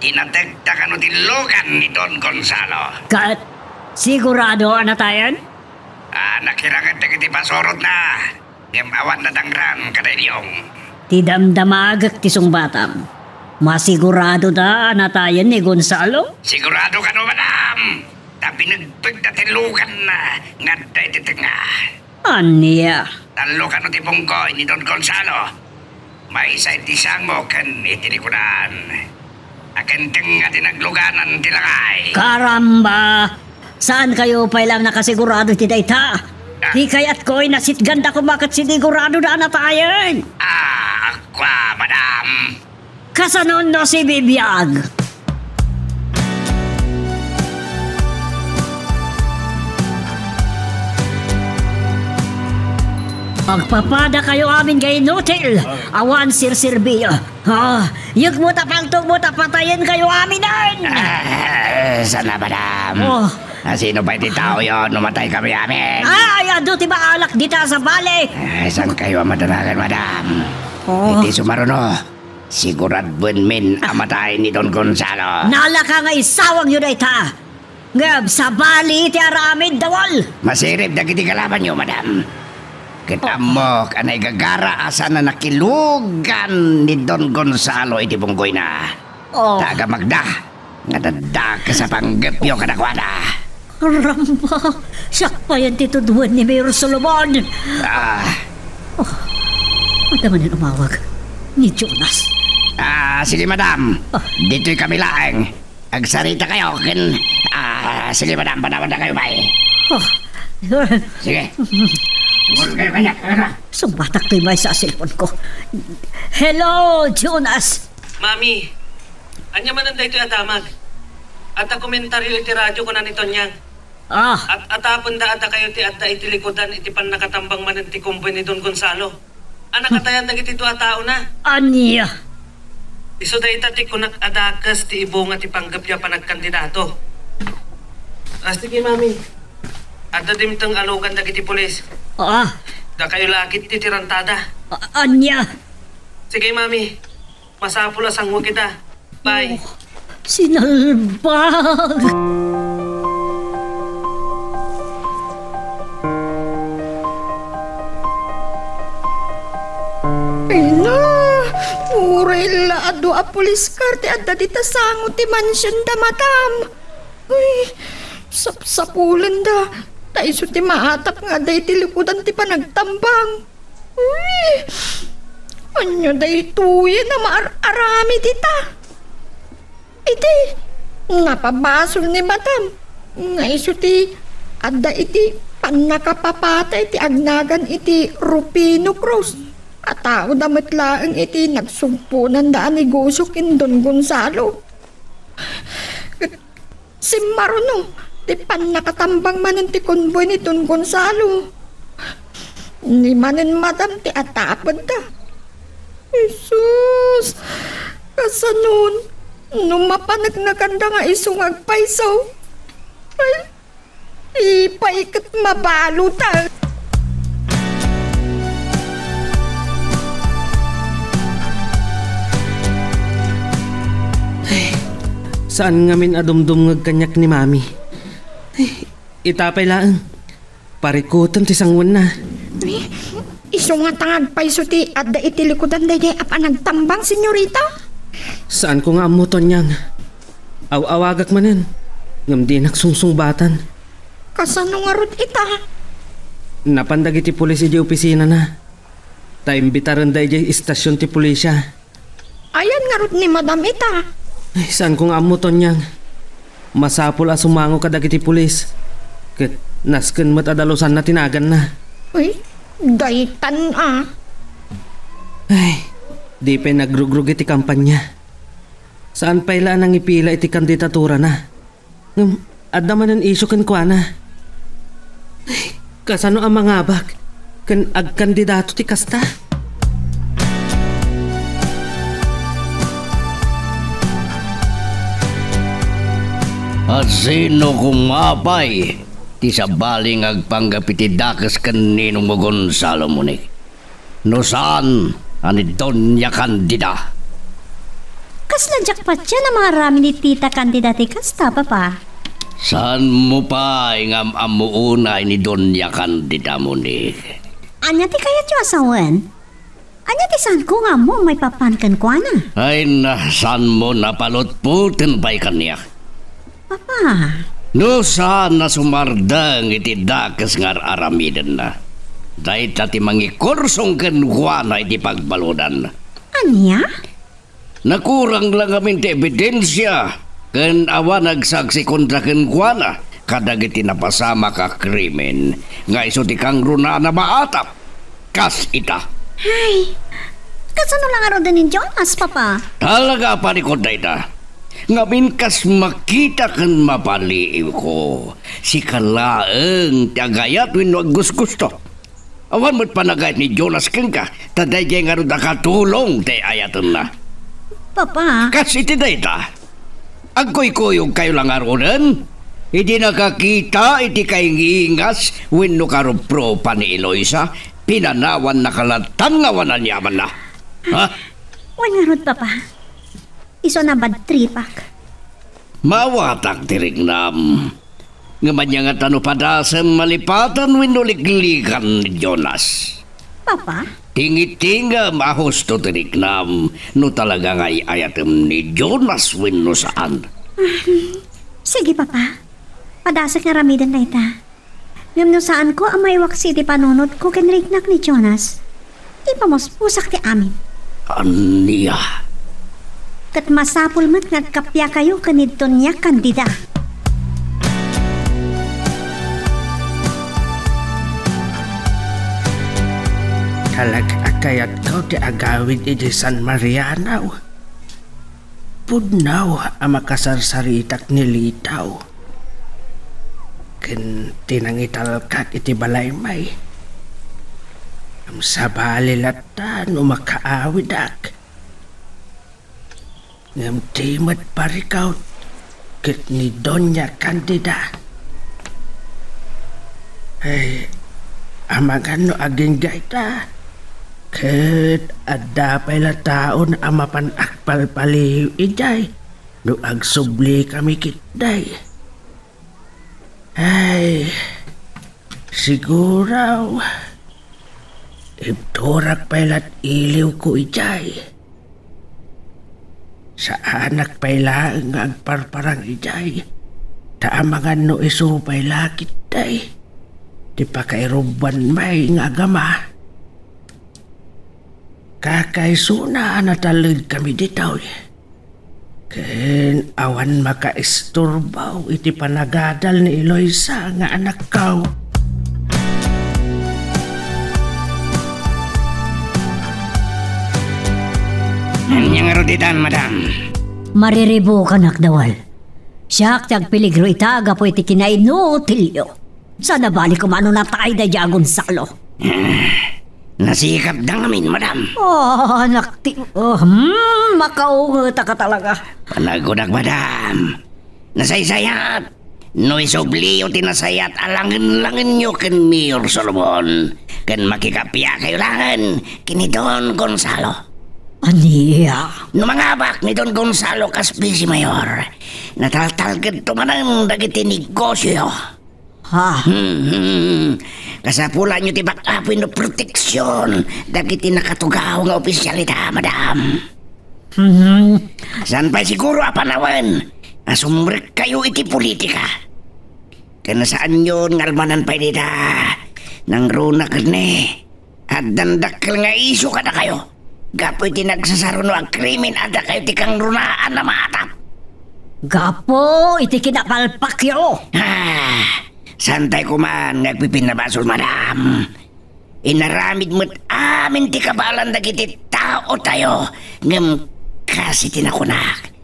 Tinategta kano ti lugan ni Don Gonzalo. Ket sigurado a natayen? Ah, nakiranget dagiti pasurotna, ngem awan nadangran kada Ilyong. Ti damdamagek ti sungbatam. Masigurado da a natayen ni Gonzalo? Sigurado kano, madam? Ta binegpegda ti luganna nga adda iti tengnga. Ania? Tallo kano ti bunggoy ni Don Gonzalo. Maysa iti sango ken iti likudan. Aken tengnga ti nagluganan ti langay. Karamba! Saan kayo pay lang nakasigurado iti dayta? Ah. Ti kayatko, nasitganda koma ket sinigurado da a natayen. Ah, akua, madam. Kasano no sibibiag? Agpapada kayo amin nga inutil. Awan sirserbi. Ah, yegmo ta paltogmo ta patayen kayo aminen. Ah, sana, madam. Oh. Ah, sino pay ti tao yon no matay kami amin? Ay, adu ti baalak dita sa bale. Ah, saan kayo a madanagan, madam? Oh. Iti sumaruno. Siguraduenmin a matay ni Don Gonzalo. Nalaka nga isawagyo dayta. Ngem sabali ti aramid, Dawal. Masirib dagiti kalabanyo, madam. Ket ammok a naigagara a saan a nakilugan ni Don Gonzalo iti bunggoyna. Oh. Ta agamagda nga adda dakes a panggepyo kadakuada. Ramba, siak payen ti tuduen ni Mayor Solomon. Ah. Oh, adda manen umawag ni Jonas. Ah, sige, madam. Ah. Ditoy kami laeng. Agsarita kayo ken, ah, sige, madam, panawanda kayo, bay. Oh. Sige. Sumurot kayo kanya, kaya na. Sumbatak toy maysa a cellphone ko. Hello, Jonas. Mami, ania manen daytoy a damag? Adda komentaryo iti radio, kuna ni Tonyang. Ah. At-atapenda a dakayo ti adda iti likudan iti pannakatambang manen ti konboy ni Don Gonzalo a nakatayan dagiti dua a taona. Ania? Isu dayta ti kunak a dakes ti ibunga ti panggepyo a panagkandidato. Ah, sige, Mami. Adda dimteng a lugan dagiti pulis. Ah. Dakayo la ketdi ti rantada. A-, ania? Sige, Mami. Masapul a sangwek ita. Bye. Oh, sinalbag! Ay na, uray la adu a police car ti adda dita sango ti mansion da, madam. Uy, sapsapulenda. Isu ti maatap nga adda iti likudan ti panagtambang. Uy! Ania daytoyen a maar-aramid ita? Idi, napabasol ni Madam nga isu ti adda iti pannakapapatay ti agnagan iti Rufino Cruz a tao da met laeng iti nagsugponanda a negosio ken Don Gonzalo. Simmaruno ti pannakatambang manen ti konboy ni Don Gonzalo. Ni manen Madam ti atapedda. Jesus! Kasanon no mapaneknekanda nga isu nga agpayso? Ay, ipay ket mabalutan. Ay, saan ngamin a dumdumngeg kaniak ni Mami. Ay, ita pay laeng. Parikutem ti sangwenna. Ay, isu ngata nga agpayso ti adda iti likudan daydiay a panagtambang, senyorita? Saanko nga ammo, Tonyang. Aw-awagak manen, ngem dinak sungsungbatan. Kasano ngarud ita? Napan dagiti pulis idiay opisinana, ta imbitarenda idiay istasion ti pulisya. Ayan ngarud ni Madam ita? Ay, saanko nga ammo, Tonyang. Masapul a sumango kadagiti pulis, ket nasken met a dalusanna ti naganna. Uy, daytan a. Ay, di pay nagrugrugi ti kampanya. Saan pay la a nangipila iti kandidaturana. Ngem adda manen isyu kenkuana. Ay, kasano a mangabak ken agkandidato ti kasta? A sino koma pay ti sabali nga agpanggep iti dakes ken ni Ninong Gonzalo, Moni? No saan a ni Doña Candida. Kasla diak patien a maaramid ni Tita Candida ti kasta, Papa. Saanmo pay nga am-ammo unay ni Doña Candida, Moni? Ania ti kayatyo a sawen? Ania ti saanko nga ammo maipapan kenkuana? Ay na, saanmo napalutpoten pay kaniak? Papa. No saan a sumardeng iti dakes nga ar-aramidenna, dayta ti mangikursong kenkuana iti pagbaludan. Ania? Nakurang la ngamin ti ebidensia ken awan agsaksi kontra kenkuana kadagiti napasamak a krimen nga isu ti kangrunaan a maatap. Kas ita. Ay, kasano la ngaruden ni Jonas, Papa? Talaga a parikut dayta. Ngamin kas makita ken mapaliiwko, sika laeng ti agayat wenno aggusgusto. Awan met panagayat ni Jonas kenka, ta daydiay ngarud a katulong ti ayatenna. Papa. Kas iti dayta, agkuykuyogkayo la ngaruden? Idi nakakita iti kaingingas wenno karuprupa ni Eloisa, pinanawannaka latta nga awan aniamanna. Ha? Wen ngarud, Papa. Isu a nabadtripak. Maawatak ti riknam. Ngem ania ngata no padasem malipatan wenno liklikan ni Jonas? Papa? Tingitingem a husto ti riknam no talaga nga ay-ayatem ni Jonas wenno saan. Sige, Papa. Padasek nga aramiden dayta. Ngem no saanko a maiwaksi iti panunotko ken riknak ni Jonas, ipamuspusak ti amin. Ania? Ket masapul met nga agkappiakayo ken ni Doña Candida. Talaga a kayatko ti agawid iti San Mariano. Pudno a makasarsaritak ni Litaw ken ti nangitalkak iti balaymi. Ngem sabali latta no makaawidak. Ngem ti met parikut ket ni Doña Candida. Ay, amangan no agingga ita, ket adda pay la taon a mapan agpalpaliw idiay no agsublikami ketdi. Ay, siguro, ibturak pay la't iliwko idiay. Saanak pay laeng nga agparparang idiay, ta amangan no isu pay la ketdi. ti pakairubbuan met nga agama. Kakaisuna a natalledkami ditoy. Ken awan makaisturbo iti panagadal ni Eloisa nga anakko. Ania ngarud ditan, madam? Mariribukanak, Dawal. Siak ti agpeligro ita gapu iti kinainutilyo. Saan a bali koma no natay daydiay a Gonzalo. Nasikapda ngamin, madam. Oh, anak ti, oh, hmm, makaungetaka talaga. Panagkunak, madam. Nasaysayat. No isubliyo ti nasayaat a langen-langenyo ken Mayor Solomon, ken makikappia kayo laeng ken ni Don Gonzalo. Ania? No mangabak ni Don Gonzalo kas Vice Mayor, nataltalgedto manen dagiti negosioyo. Ha? Hmm, hmm. Kasapulanyo ti back-up wenno protection dagiti nakatugaw nga opisyal ita, madam. Hmm. Saan pay siguro a panawen a sumrekkayo iti politika. Ken saanyon nga almanan pay dita, nangruna ket ni Addan dakkel nga isyu kadakayo. Gapu iti nagsasaruno a krimen, addakayo ti kangrunaan a maatap. Gapu iti kinapalpakyo. Ah, saantay koma nga agpipinnabasol, madam. Inaramid met amin ti kabaelan dagiti taotayo, ngem kas iti nakunak,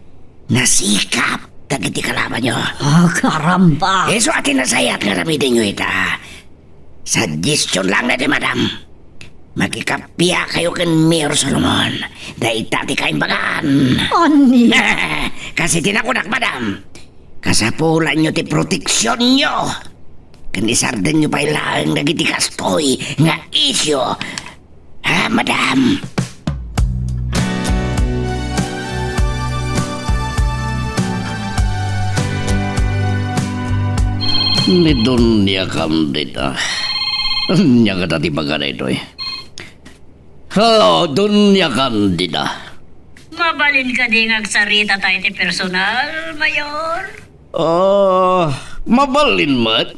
nasikap dagiti kalabanyo. Ah, karamba! Isu a ti nasayaat nga aramidenyo ita. Suggestion lang daytoy, madam. Makikappia kayo ken Mayor Solomon. Dayta ti kaimbagan. Ania? Kas iti nakunak, madam. Kasapulanyo ti proteksionyo. Ken isardenyo pay laeng dagiti kastoy nga isyu. Ah, madam. Ni Doña Candida. Ania kadi ti baga daytoy? Hello, Doña Candida. Mabalin kadi nga agsarita tayo ti personal, Mayor? Ah, mabalin met.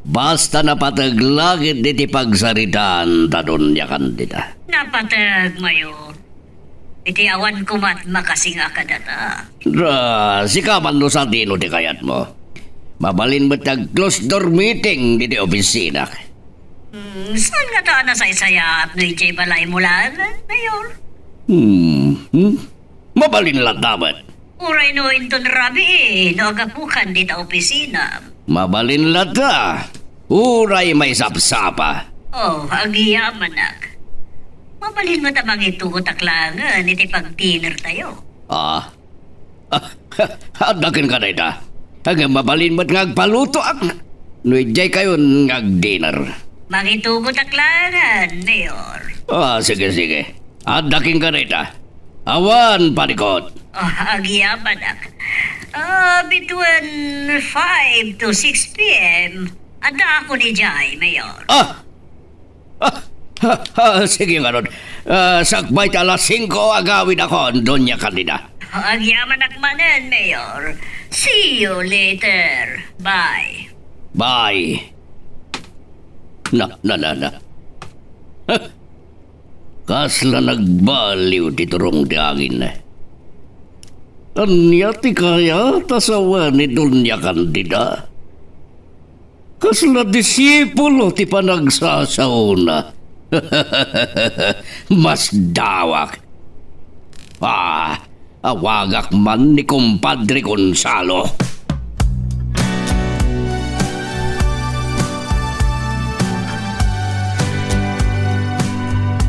Basta napateg la ket iti pagsaritaan ta, Doña Candida. Napateg, Mayor. Iti awan koma makasing-ak kadata. Ra, sika man no sadino ti kayatmo. Mabalin met ti ag-close door meeting diti opisina. Hmm, saan ngata a nasaysayaat no idiay balaymo laeng, Mayor? Hmm, hmm? Mabalin latta met. Uray no inton rabii, no agapukan dita opisina. Mabalin latta. Uray maisapsapa. Oh, agyamanak. Mabalin met a mangitugotak laengen iti pag-dinner tayo. Ah? Ah, adda kenka dayta. Ngem mabalin met nga agpalutoak no idiay kayon nga ag-dinner. Mangitugotak laengen, Mayor. Ah, sige, sige. Adda kenka dayta. Awan panikot. Ah, agyamanak. Ah, between five to six P M, addaakon idiay, Mayor. Ah! Ah, ah, ah, sige ngarud. Ah, sakbay ti alas singko, agawidakon, Doña Candida. Agyamanak manen, Mayor. See you later. Bye. Bye. Na, na, na, na. Huh. Kasla nagbaliw ti turong ti angin. Ania ti kayat a sawen ni Doña Candida? Kasla disipulo ti panagsasaona. Masdawak. Ah, awagak man ni Kumpadre Gonzalo.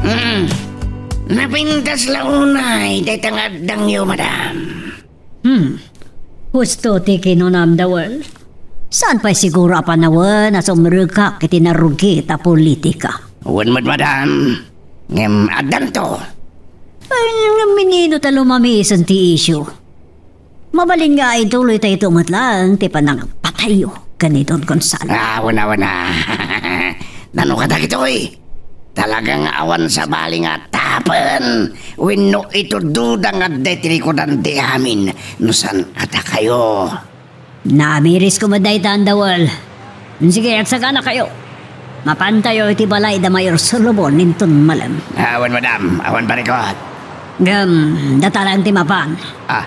Hmm. Napintas la unay dayta nga addangyo, madam. Hmm. Husto ti kinunam, Dawal. Saan pay siguro a panawen a sumrekak iti narugit a politika? Wen met, madam. Ngem addanto. Ay, ngem minino ta lumamisen ti isyu? Mabalin nga ituloy tayo met laeng ti panagpatayyo ken ni Don Gonzalo. Ah, wen a, wen a. Nano kadagitoy? Talagang awan sabali nga tapen wenno itududang adda iti likudan ti amin no saan a dakayo. Namirisko met dayta, Dawal. Sige, agsaganakayo. Mapantayo iti balay da Mayor Solomon inton malem. Awan, madam. Awan parikut. Ngem, data laeng ti mapan. Ah.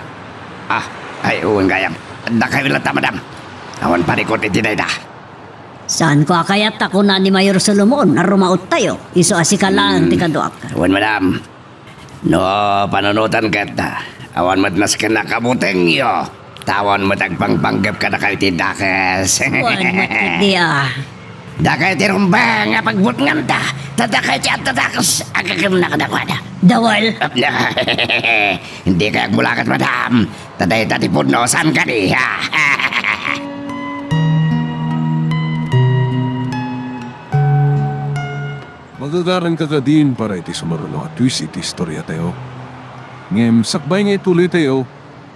Ah. Ay, wen gayam. Dakayo latta, madam. Awan parikut iti dayta. Saanko a kayat ta kuna ni Mayor Solomon a rumaottayo, isu a sika laeng ti kaduak. Wen, madam. No panunoten ket, awan met nasken a kabutengyo, ta awan met agpangpanggep kadakayo ti dakes. Wen met ketdi a. Dakayo ti rumbeng a pagbutngamda, ta dakayo ti adda dakes a gagimna kadakuada. Dawel. Dika agmulakat, madam, ta dayta ti pudno, saan kadi, ha? Magagaranka kadin para iti sumaruno a twist iti istoriatayo. Ngem sakbay nga ituloytayo,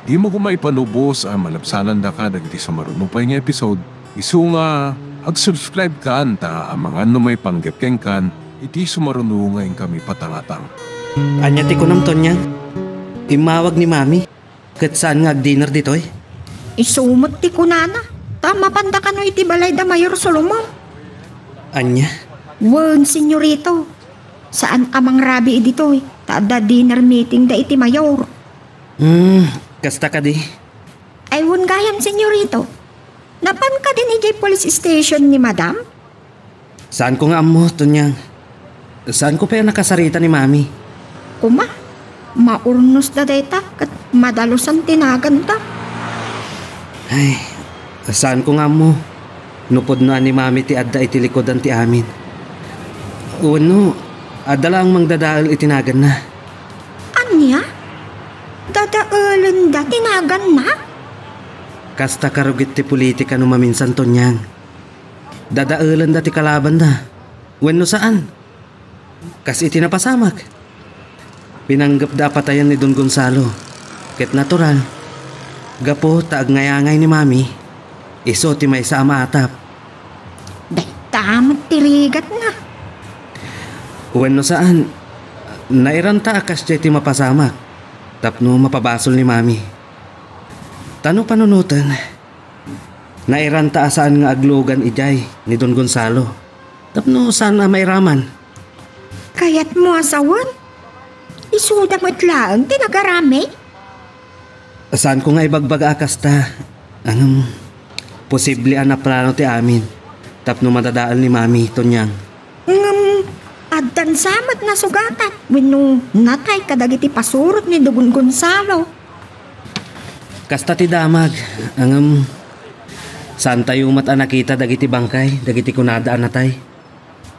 dimo koma ipanubos a malabsanandaka dagiti sumaruno pay nga episode, isu nga ag-subscribe kan ta amangan no maipanggep kenkan iti sumaruno nga inkami patangatang. Ania ti kunam, Tonyang? Immawag ni Mami? Ket saan nga agdinner ditoy? Isu met ti kunana, ta mapanda kano iti balay da Mayor Solomon. Ania? Wen, senyorito. Saan a mangrabii ditoy, ta adda dinner meeting da iti mayor. Hmm, kasta kadi? Ay, wen gayam, senyorito. Napan kadin idiay police station ni madam? Saanko nga ammo, Tonyang. Saanko pay a nakasarita ni Mami. Kuma, maurnosda dayta ket madalusan ti naganda. Ay, saanko nga ammo no pudnoan ni Mami ti adda iti likudan ti amin. Wenno, adda laeng mangdadael iti naganna. Ania? Dadaelenda ti naganna? Kasta karugit ti politika no maminsan, Tonyang. Dadaelenda ti kalabanda wenno saan. Kas iti napasamak, pinanggepda a patayen ni Don Gonzalo, ket natural, gapu ta agngayaangay ni Mami, isu ti maysa a maatap. Dayta met ti rigatna. Wenno saan, nairanta a kasdiay ti mapasamak tapno mapabasol ni Mami. Ta no panunoten, nairanta a saan nga aglugan idiay ni Don Gonzalo tapno saan a mairaman. Kayatmo a sawen? Isuda met laeng ti nagaramid? Saanko nga ibagbaga a kasta, ngem posible a naplano ti amin tapno madadael ni Mami, Tonyang. Ngem addan sa met nasugatan wenno natay kadagiti pasurot ni Don Gonzalo? Kasta ti damag, ngem saantayo met a nakita dagiti bangkay dagiti kunada a natay.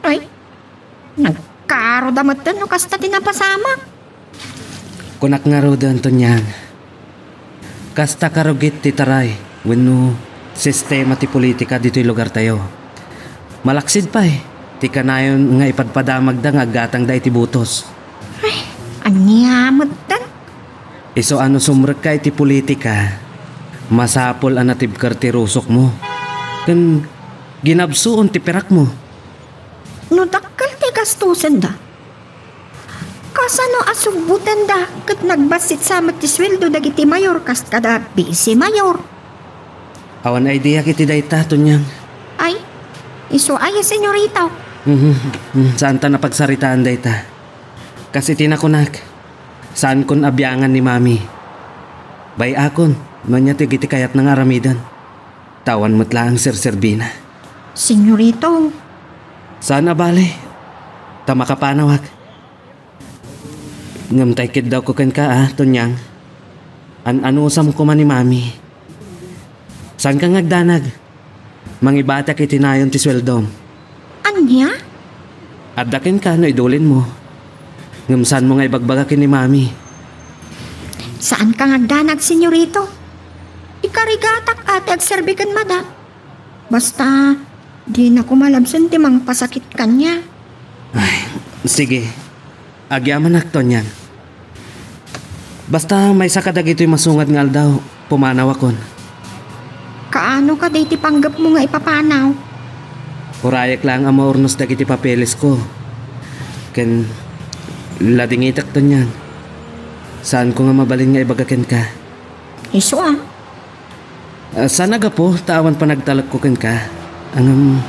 Ay, nagkaaro da metten no kasta ti napasamak. Kunak ngaruden, Tonyang, kasta karugit ti taray wenno sistema ti politika ditoy lugartayo. Malaksid pay ti kanayon nga ipadpadamagda nga aggatangda iti butos. Ay, ania metten? Isu a no sumrekka iti politika, masapul a natibker ti rusokmo ken ginabsuon ti pirakmo. No dakkel ti gastosenda, kasano a subbutenda ket nagbassit sa met ti sueldo dagiti mayor kas kada vice mayor? Awan ideak iti dayta, Tonyang. Ay, isu aya, senyorito? Mhm, mhm, saanta napagsaritaan dayta. Kas iti nakunak, saankon a biangan ni Mami. Bay-akon no ania ti dagiti kayatna nga aramiden. Ta awan met laeng serserbina. Senyorito. Saan a bale, ta makapanawak. Ngem tay kiddawko kenka a, Tonyang. An-anusam koma ni Mami. Saanka nga agdanag. Mangibatak iti nayon ti sueldom. Ania? Adda kenka no idulinmo. Ngem saanmo nga ibagbaga ken ni Mami. Saanka nga agdanag, senyorito. Ikarigatak a ti agserbi ken madam. Basta, dina koma labsen ti mangpasakit kaniak. Ay, sige. Agyamanak, Tonyang. Basta maysa kadagitoy masungad nga aldaw, pumanawakon. Kaano kadi ti panggepmo nga ipapanaw? Urayek laeng a maurnos dagiti papelesko. Ken ladingitek, Tonyang. Saanko nga mabalin nga ibaga kenka. Isu a. Ah, saan a gapu ta awan panagtalekko kenka. Ngem,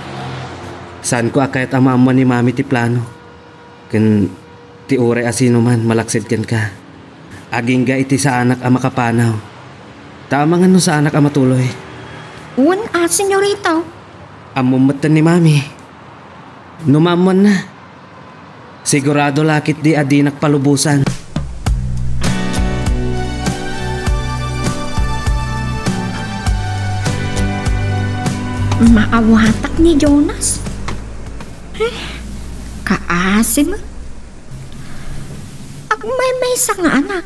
Saanko a kayat a maammuan ni Mami ti plano ken ti uray a sinoman malaksid kenka. Agingga iti saanak a makapanaw. Ta amangan no saanak a matuloy. Wen a, senyorita. Ammom metten ni Mami. No maammuanna, sigurado la ketdi a dinak palubosan. Maawatak ni Jonas. Eh, kaasi met. Agmaymaysa nga anak.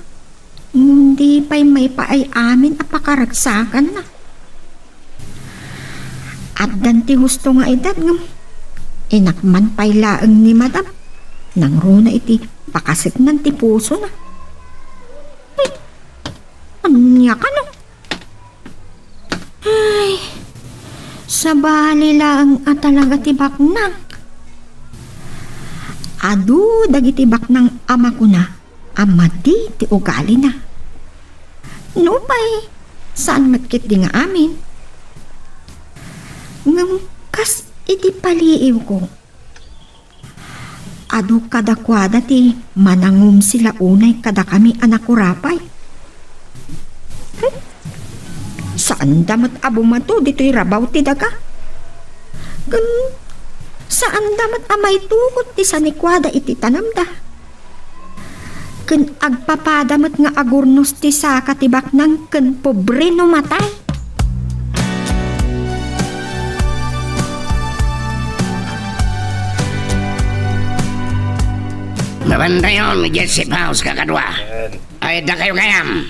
Ngem di pay maipaay amin a pakaragsakanna. Addan ti husto nga edad ngem inakman pay laeng ni Madam. Nangruna iti pakaseknan ti pusona. Hmm, ania kano? Ay, sabali laeng a talaga ti baknang. Adu dagiti baknang a makuna a madi ti ugalina. Nupay, saan met ketdi nga amin. Ngem kas iti paliiwko, adu kadakuada ti manangumsi la unay kadakami a nakurapay. Hmm? Saanda met a bumato ditoy rabaw ti daga. Ken saanda met a maitukot ti sanikuada iti tanamda. Ken agpapada met nga agurnos ti saka ti baknang ken pobre no matay. Mapantayon, Jesse Paus, kakadua. Ay, dakayo kayam.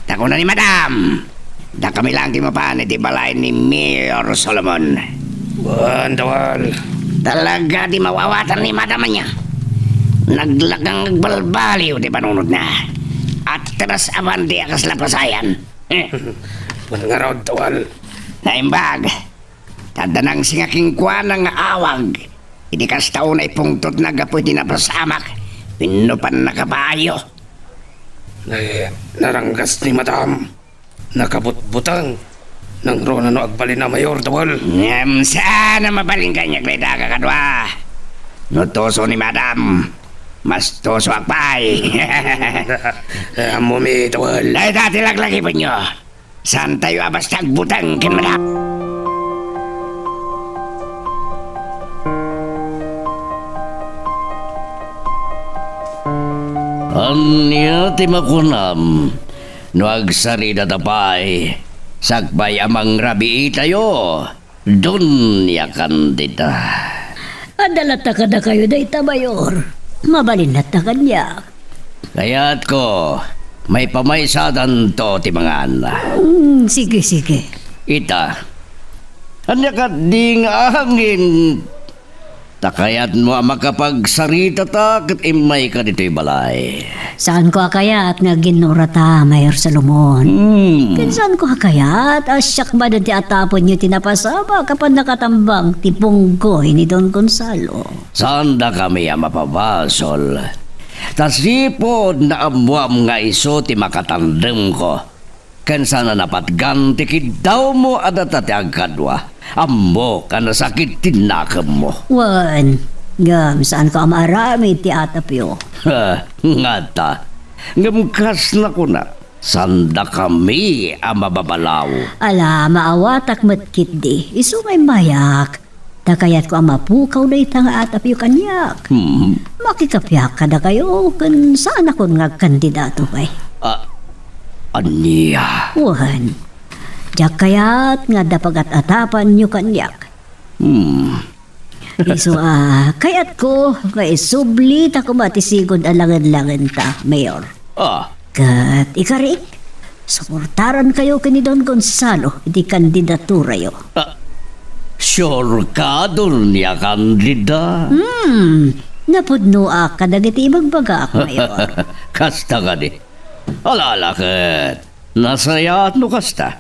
Ta kuna ni Madam, dakami laeng ti mapan iti balay ni Mayor Solomon. Wen, Dawal. Talaga ti mawawatan ni Madam ania. Naglakang agbalbaliw ti panunotna. Atras a bandi a kasla pasayan. Wen ngarud, Dawal. Naimbag. Ta adda nangsinga kenkuana nga awag. Idi kasta unay pungtotna gapu iti napasamak wenno pannakabayo. Nay, naranggas ni Madam. Nakabutbuteng. Nangruna no agbalin a Mayor, Dawal. Ngem saan a mabalin kaniak dayta, kakadua. No tuso ni Madam, mas tusoak pay. Eh, ammomi, Dawal. Dayta ti laglagipenyo. Saantayo a basta agbuteng ken Madam. Ania ti makunam no agsaritata pay sakbay a mangrabiitayo, Doña Candida? Adda latta kadakayo dayta, Mayor. Mabalin latta kaniak. Kayatko, maipamaysadatanto ti mangan. Mm, sige, sige. Ita, ania kadi nga angin? Ta kayatmo a makapagsaritata ket immayka ditoy balay. Saanko a kayat nga aginnurata, Mayor Solomon. Hmm. Ken saanko a kayat a siak manen ti atapenyo ti napasamak a pannakatambang ti punggoy ni Don Gonzalo. Saandakami a mapabasol. Ta sipud naammoam nga isu ti makatandemko. Ken saan a napatgan ti kiddawmo a data ti agkadua. Ammok a nasakit ti nakemmo. Wen, ngem saanko a maaramid ti atapyo. Ngata, ngem kas nakuna, saandakami a mababalaw. Ala, maawatak met ketdi. Isu nga immayak. Ta kayatko a mapukaw dayta nga atapyo kaniak. Hmm. Makikapiak kadakayo ken saanakon nga agkandidato pay. Ah, ania? Wen, diak kayat nga adda pagat-atapanyo kaniak. Hmm. Isu a, kayatko nga isubli ta koma ti sigud a langen-langenta, Mayor. Ah. Ket ikarik, suportarankayo ken ni Don Gonzalo iti kandidaturayo. Ah, sure ka, Doña Candida? Hmm, napudnoak kadagiti ibagbagaak, Mayor. Kasta kadi. Ala, ala, ket nasayaat no kasta.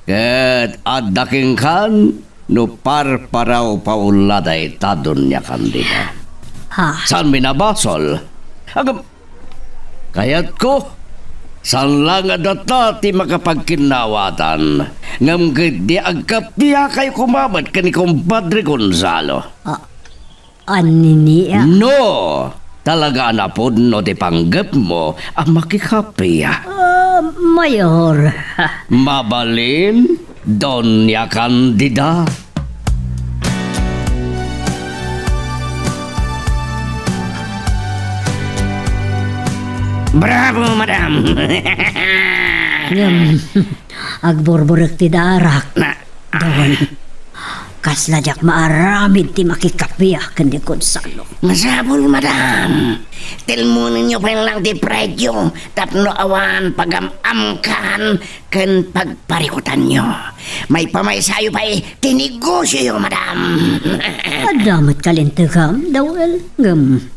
Ket adda kenkan no parparawpaw la dayta, Doña Candida. Ha? Saan mi nabasol? Agam, kayatko Saan la nga data ti makapagkinnaawatan, ngem ketdi agkapiakayo koma met ken ni Compadre Gonzalo. Ah, Anini a? No, talaga a napudno ti panggepmo a makikapia. Ah, Mayor. Mabalin, Doña Candida. Bravo, madam! Ngem, agburburek ti darak. Na, Don, kasla diak maaramid ti makikapia ken ni Gonzalo. Masapul, madam. Telmonenyo pay lang ti presio tapno awan pagam-amkan ken pagparikutanyo. Maipamaysayo pay ti negosioyo, madam. Adda met kalintegam, Dawel, ngem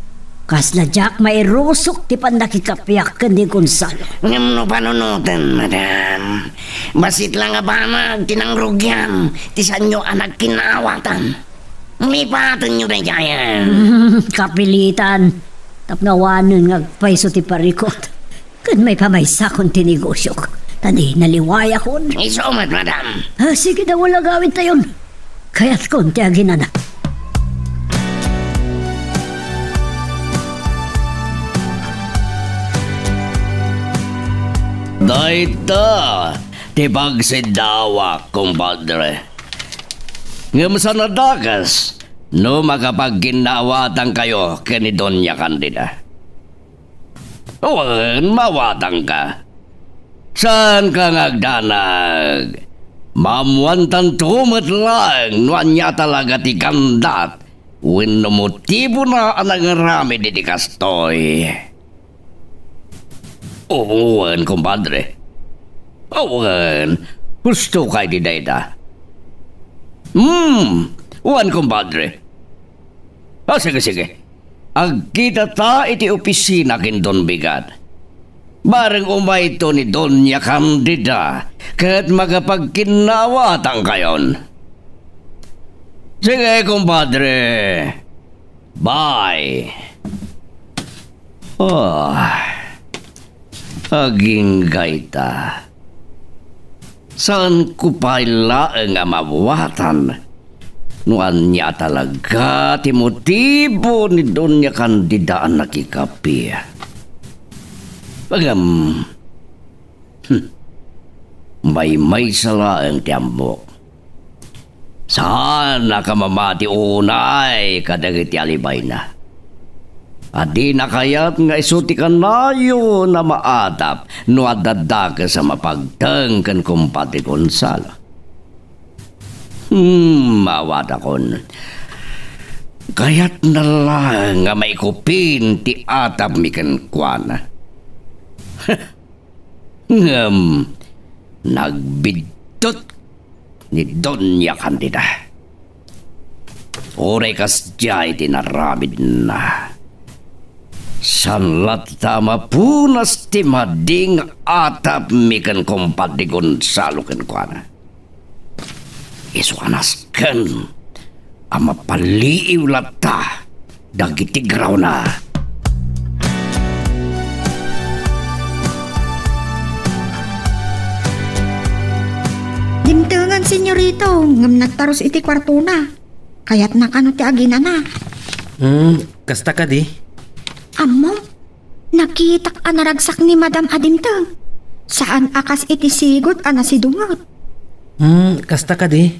kasla diak mairusok ti pannakikapiak ken ni Gonzalo. Ngem no panunoten, madam, bassit la nga banag ti nangrugian ti saanyo a nagkinnaawatan. Lipatenyo daydiayen. Kapilitan. Tapno awanen nga agpayso ti parikut. Ken maipamaysakon ti negosiok. Ta di naliwayakon. Isu met, madam. Ah, sige, Dawel, agawidtayon. Kayatkon ti aginana. Dayta ti pagsiddawak, kumpadre. Ngem saan a dakes no makapagkinnaawatankayo ken ni Doña Candida. Wen, maawatangka. Saanka nga agdanag. Maammoantanto met laeng no ania talaga ti gandat wenno motibona a nangaramid iti kastoy. Oo, wen, kumpadre. Oo, wen. Husto ka iti dayta. Hmm, wen, kumpadre. Ah, sige, sige. Agkitata iti opisina ken Don Bigat. Bareng umayto ni Doña Candida ket makapagkinnaawatankayon. Sige, kumpadre. Bye. Ah. Agingga ita. Saanko pay laeng a maawatan no ania talaga ti motibo ni Doña Candida a nakikapi. Ngem, hmm, maymaysa laeng ti ammok. Saan a kamamati unay kadagiti alibayna a dina kayat nga isu ti kanayon a maatap no adda dakes a mapagteng ken Kumpadre Gonzalo. Hmm, maawatakon. Kayatna laeng nga maikupin ti atapmi kenkuana. Ngem nagbiddut ni Doña Candida. Uray kasdiay ti inaramidna, saan latta a mapunas ti madi nga atapmi ken Kumpadre Gonzalo kenkuana. Isu a nasken a mapaliiw latta dagiti grawna. Dimtengen, Senyorito, ngem nagtarus iti kuartona. Kayatna kano ti aginana. Hmm, kasta kadi? Ammom, nakitak a naragsak ni Madam a dimteng. Saan a kas iti sigud a nasidunget. Hmm, kasta kadi?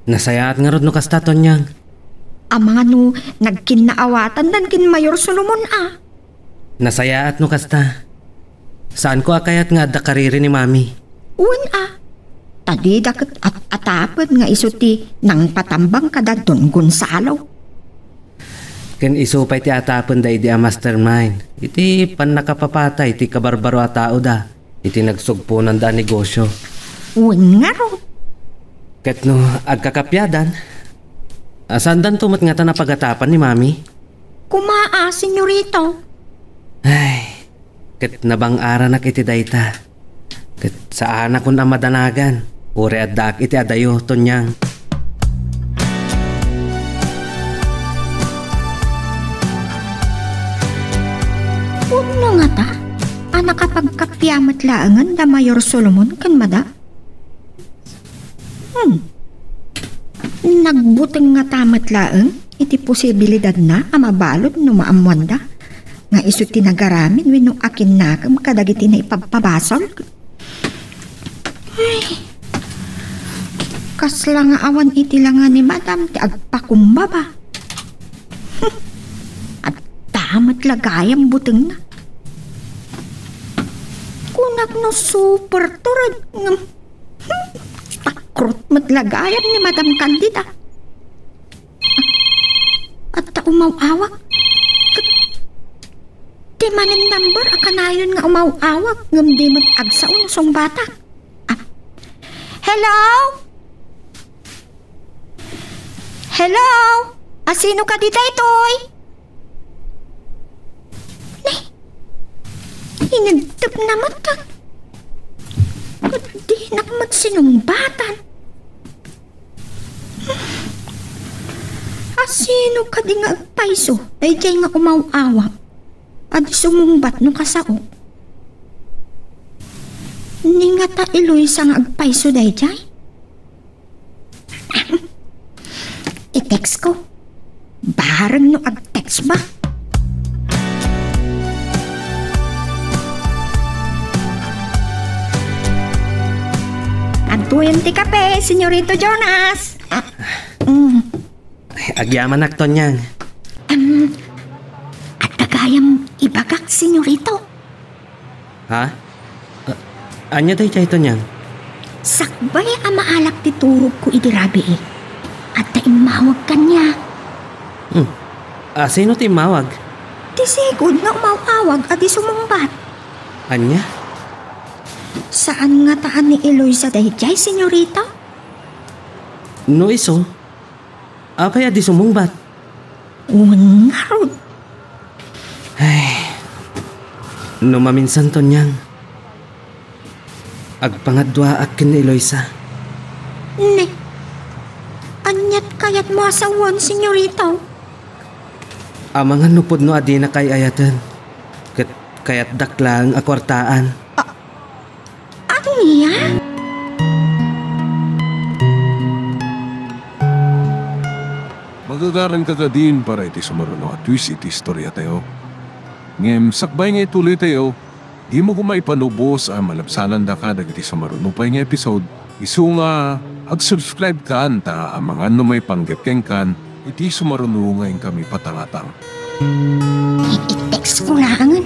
Nasayaat ngarud no kasta, Tonyang. Amangan no nagkinnaawatan dan ken Mayor Solomon a. Nasayaat no kasta. Saanko a kayat nga adda kariri ni Mami. Wen a. Ta dida ket at-atapen nga isu ti nangpatambang kada Don Gonzalo. Ken isu pay ti atapenda idi a mastermind iti pannakapapatay ti kabarbaro a taoda iti nagsugponanda a negosio. Wen ngarud. Ket no agkakapiadan, a, saandanto met ngata a pagatapan ni Mami? Koma a, Senyorito. Ay, ket nabang-aranak iti dayta. Ket saanakon a madanagan, uray addaak iti adayo, Tonyang. Pudno ngata? Nakapagkappia met laengen da Mayor Solomon ken Madam? Hmm. Nagbuteng ngata met laeng iti posibilidadna a mabalud no maammoanda nga isu ti nagaramid wenno akinnakem kadagiti naipabpabasol? Ay, kasla nga awan iti langa ni Madam ti agpakumbaba. Adda met la gayam butengna. Kunak no super tured ngem, hmm, takrot met la gayam ni Madam Candida. Adda umaw-awag. Ket ti manen number a kanayon nga umaw-awag ngem di met agsao no sungbatak. Ah. Hello? Hello? Asino kadi daytoy? Nay, inintep na met. Ket dinak met sinungbatan. Asino kadi nga agpayso daydiay nga umaw-awag a di sumungbat no kasaok? Ni ngata Eloisa nga agpayso daydiay? I-text ko. Bareng no ag-text ba? Adtoyen ti kape, Senyorito Jonas. Ah, mm. Agyamanak, Tonyang. Em, adda gayam ibagak, Senyorito. Ha? A-, ania daydiay, Tonyang? Sakbay a maalak ti turogko idi rabii, adda immawag kaniak. Hmm. Asino ti immawag? Ti sigud nga umaw-awag a di sumungbat. Ania? Saan ngata a ni Eloisa daydiay, Senyorito? No isu, apay a di sumungbat? Wen ngarud. Ay, no maminsan, Tonyang, agpangaduaak ken ni Eloisa. Ne, aniat kayatmo a sawen, Senyorito? Amangan no pudno a dinak ay-ayaten, ket kayatdak laeng a kuartaan. A-, Ania? Magagaranka kadin para iti sumaruno a twist iti istoriatayo. Ngem sakbay nga ituloytayo, dimo koma ipanubos a malabsanandaka dagiti sumaruno pay nga episode, isu nga ag-subscribe kan ta amangan no maipanggep kenkan iti sumaruno nga inkami patangatang. I-text ko laengen.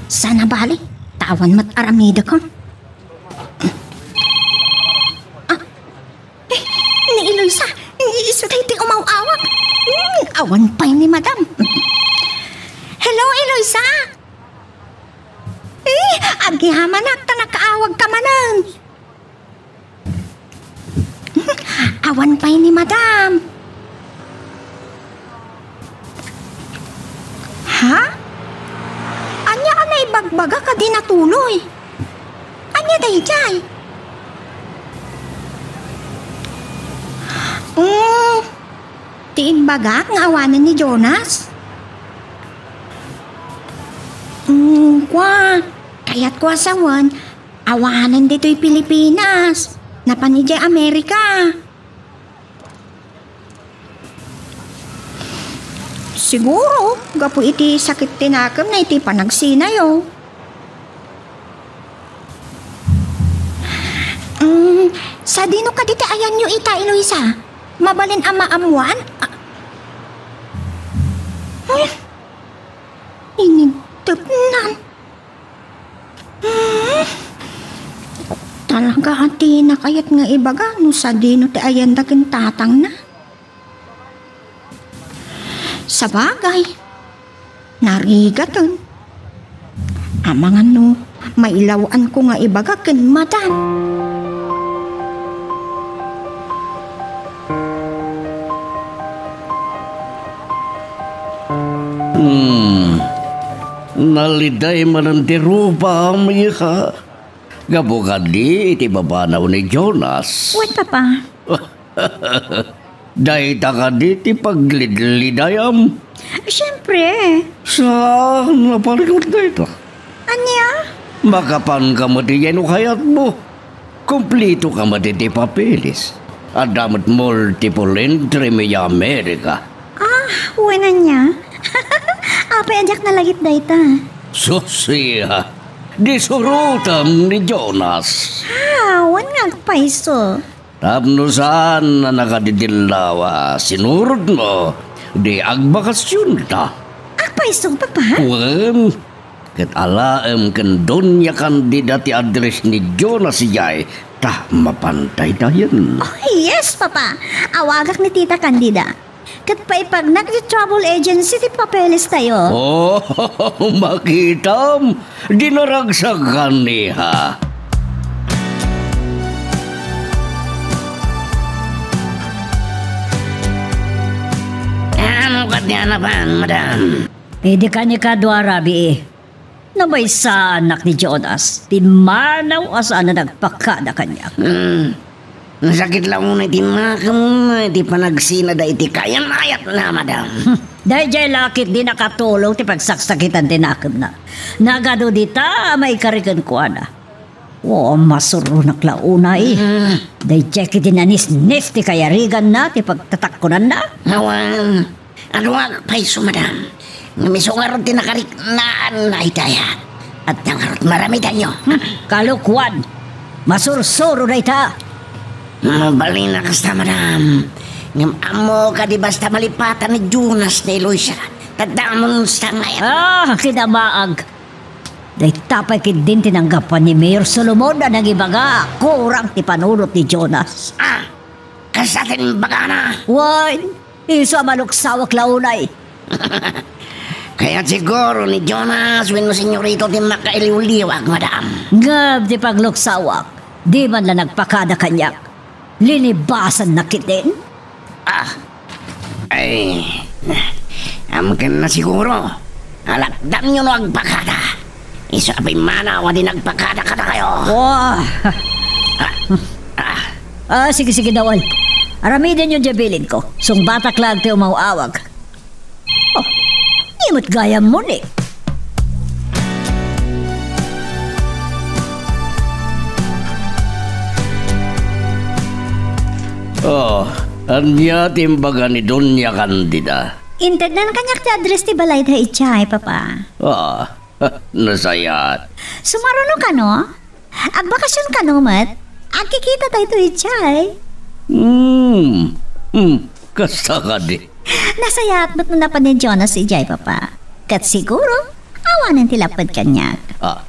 Sana bali, ta awan met aramidek. Ah, eh, ni Eloisa, isu daytoy umaw-awag. Hmm, awan pay ni Madam. Hello, Eloisa! Eh, agyamanak ta nakaawagka manen. Awan pay ni Madam. Ha? Ania a naibagbagak a di natuloy? Ania daydiay? Mm, ti imbagak nga awanen ni Jonas? Mm, kua, kayatko a sawen, awanen ditoy Pilipinas. Napan idiay Amerika. Siguro, gapu iti sakit ti nakemna iti panagsinayo. Mm, sadino kadi ti ayanyo ita, Eloisa? Mabalin a maammoan? Ah. Hmm. Inintepnan. Hmm? Talaga a dinak kayat nga ibaga no sadino ti ayanda ken tatangna. Sabagay, narigaten. Amangan no mailaw-anko nga ibaga ken Madam. Hmm. Naliday manen ti rupam, iha. Gapu kadi iti babanaw ni Jonas. Wen, Papa. Dayta kadi ti paglidlidayam? Siempre. Saan a parikut dayta? Ania? Makapanka met idiay no kayatmo. Kumplitoka met iti papeles. Adda met multiple entry mi idiay Amerika. Ah, wen ania? Apay a diak nalagip dayta? Sus, iha. Di surotem ni Jonas. Ah, wen nga agpayso. Tapno saan a nakadidillaw a sinurotmo, di agbakasionta. Agpayso, Papa? Wen, ket alaem ken Doña Candida ti address ni Jonas idiay ta mapantaytayen. Oh, yes, Papa. Awagak ni Tita Candida. Ket paipagnak ti travel agency ti papelestayo. Oh, makitam, di naragsakan, iha. Ano kadi a napan, madam? Idi kani kadua, rabii. Nabaysaanak ni Jonas ti manaw a saan a nagpakada kaniak. Hmm. Nasakit la unay ti nakemna iti panagsina daytoy kayan-ayatna, madam. Hmm. Daydiay la ket di nakatulong ti pagsaksakitan ti nakemna. Nagadu dita a maikari kenkuana. O, masuronak la unay. Hmm. Daydiay ket di nanisnis ti kayariganna ti pagtatakkonanna. Awan. Adu nga agpayso, madam. Ngem isu ngarud ti nakariknaanna iti ayat. Adda ngarud maramidanyo. Hmm, kalokuan. Masursuro dayta. Mabalin a kasta, madam. Ngem ammo kadi basta malipatan ni Jonas ni Eloisa. Tadamon sa ngayon. Ah, kinamaag. Dayta pay ketdin ti nanggapuan ni Mayor Solomon a nangibaga, kurang ti panunot ni Jonas. Ah, kasta ti imbagana. Wen, isu a maluksawak la unay. Kayat siguro ni Jonas wenno Senyorito ti makailiwliwag, madam. Ngem ti pagluksawak, di man la nagpakada kaniak. Linibasanna ketdin? Ah, ay, amkenna siguro. Alakdanyo no agpakada. Isu a pimmanaw a di nagpakada kadakayo. Wah! Ah, ah. Ah, sige, sige, Dawal. Aramidenyo diay bilinko. Sungbatak laeng ti umaw-awag. Oh, di met gayammo ni. Oh, ania ti imbaga ni Doña Candida? Intednan kaniak ti address ti balayda idiay, Papa. Ah, nasayaat. Sumaruno kano? Agbakasion kano met? Agkikita tayo to idiay. Hmm. Hmm. Kasta kadi. Nasayaat met no napan ni Jonas idiay, Papa. Ket siguro, awanen ti lapped kaniak. Ah.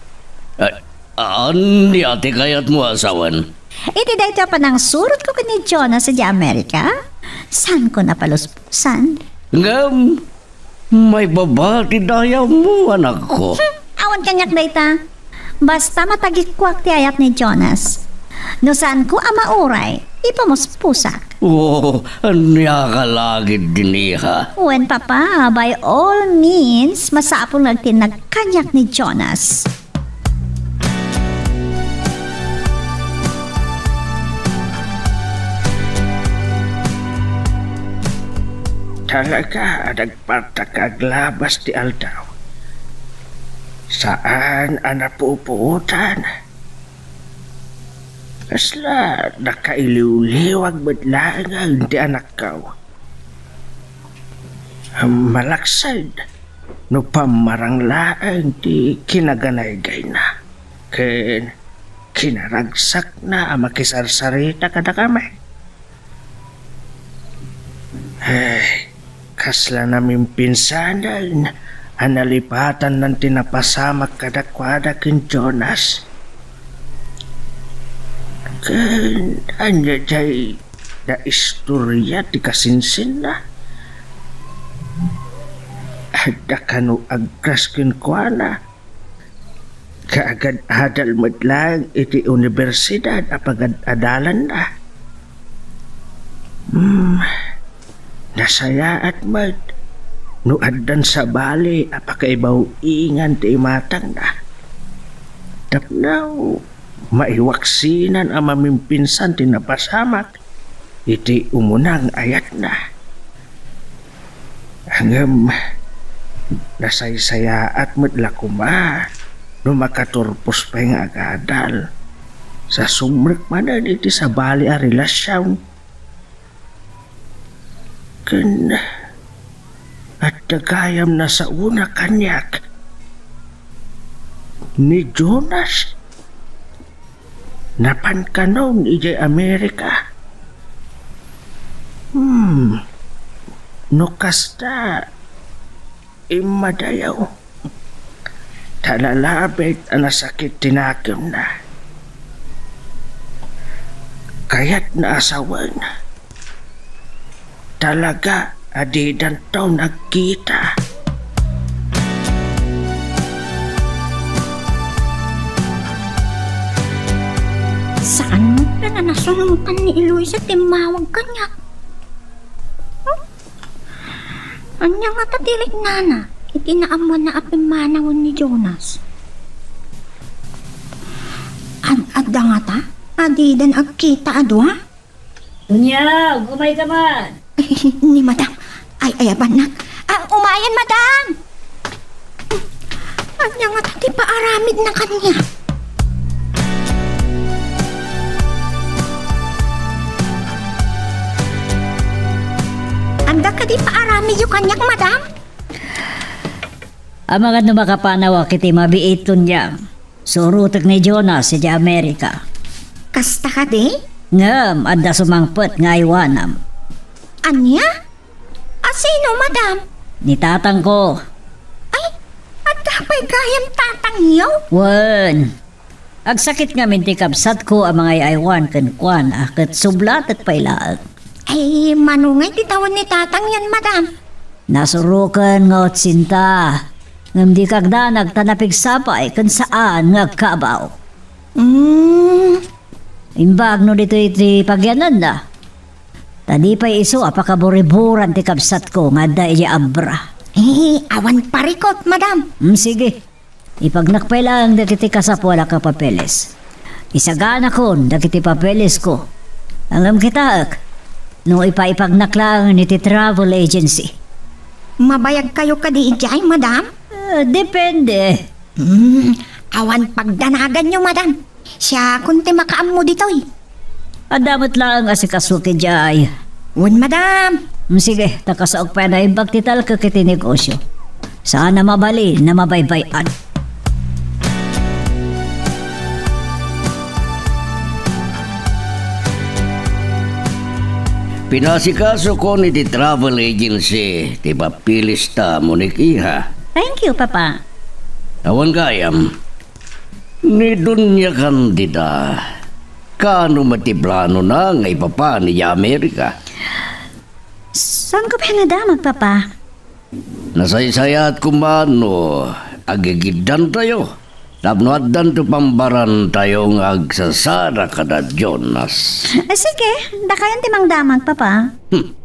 Ah, ania ti kayatmo a sawen? Iti daytoy a panangsurotko ken ni Jonas idiay Amerika, saanko napaluspusan. Ngem, maibaba ti dayawmo, anakko. Hmm, awan kaniak dayta. Basta matagikuak ti ayat ni Jonas. No saanko a mauray, ipamuspusak. Oh, ania ka la ketdin, iha? Wen, Papa, by all means, masapul nga agtinnag kaniak ni Jonas. Talaga a nagpartak aglabas ti aldaw. Saan a napupuotan. Kasla nakailiwliwag met laeng ti anakko. Malaksid no pammarang laeng ti kinaganaygayna ken kinaragsakna a makisarsarita kadakami. Ay, kasla namimpinsanen a nalipatannan ti napasamak kadakuada ken Jonas. Ken ania diay naistorya ti kasinsinna? Adda kano agkras kenkuana? Kaagad-adal met laeng iti universidad a pagad-adalanna. Hmm, nasayaat met no addan sabali a pakaibaw-ingan ti imatangna. Tapno maiwaksinan a mamimpinsan ti napasamak iti umuna nga ayatna. Ngem nasaysayaat met la koma no makaturpos pay nga agadal, sa sumrek manen iti sabali a relasion. Ken adda gayam nasaona kaniak ni Jonas. Napan kanon idiay Amerika. Hmm. No kasta, immadayo. Ta nalabit a nasakit ti nakemna. Kayatna a sawen. Talaga a didanto nagkita. Saan met nga nasunotan ni Eloisa ti immawag kaniak? Ania ngata ti riknana iti naammoanna a pimmanawen ni Jonas? Ad-adda ngata a didan agkita a dua? Dunia, umayka man. Ni Madam, ay-ayabannak. Ah, umayen, Madam! Ania ngata ti paaramidna kaniak? Adda kadi paaramidyo kaniak, Madam? Amangan no makapanawak iti mabiit, Dunia. Surotek ni Jonas idiay Amerika. Kasta kadi? Ngem adda sumangpet nga aywanam. Ania? A sino, Madam? Ni tatangko. Ay, adda pay gayam tatangyo? Wen, agsakit ngamin ti kabsatko a mangay-aywan kenkuana ket sublatek pay laeng. Ay, mano ngay ti tawen ni tatangyon, Madam? Nasuroken nga otsinta, ngem di kagdanag ta napigsa pay ken saan nga agkabaw. Mm. Imbag no ditoy ti pagyananna. Ta di pay isu a pakaburiburan ti kabsatko nga adda idiay Abra. Eh, awan parikut, Madam. Mm, sige. Ipagnak pay laeng dagiti kasapualak a papeles. Isaganakon dagiti papelesko. Ngem kitaek, no ipaipagnak laeng iti travel agency. Mabayagkayo kadi idiay, Madam? Ah, depende. Hmm, awan pagdanaganyo, Madam. Siakon ti makaammo ditoy. Adda met laeng asikasuek idiay. Wen, Madam. Mm, sige, ta kasaok pay a naimbag ti talkek iti negosio. Saan a mabalin a mabaybay-an. Pinasikasokon iti travel agency ti papelesta, Monique, iha. Thank you, Papa. Awan gayam. Ni Doña Candida, kaano met ti planona nga ipapan idiay Amerika? Saanko pay a nadamag, Papa. Nasaysayaat koma no agigiddantayo tapno addanto pambarantayo nga agsasara kada Jonas. Ah, sige, dakayon ti mangdamag, Papa. Hmm.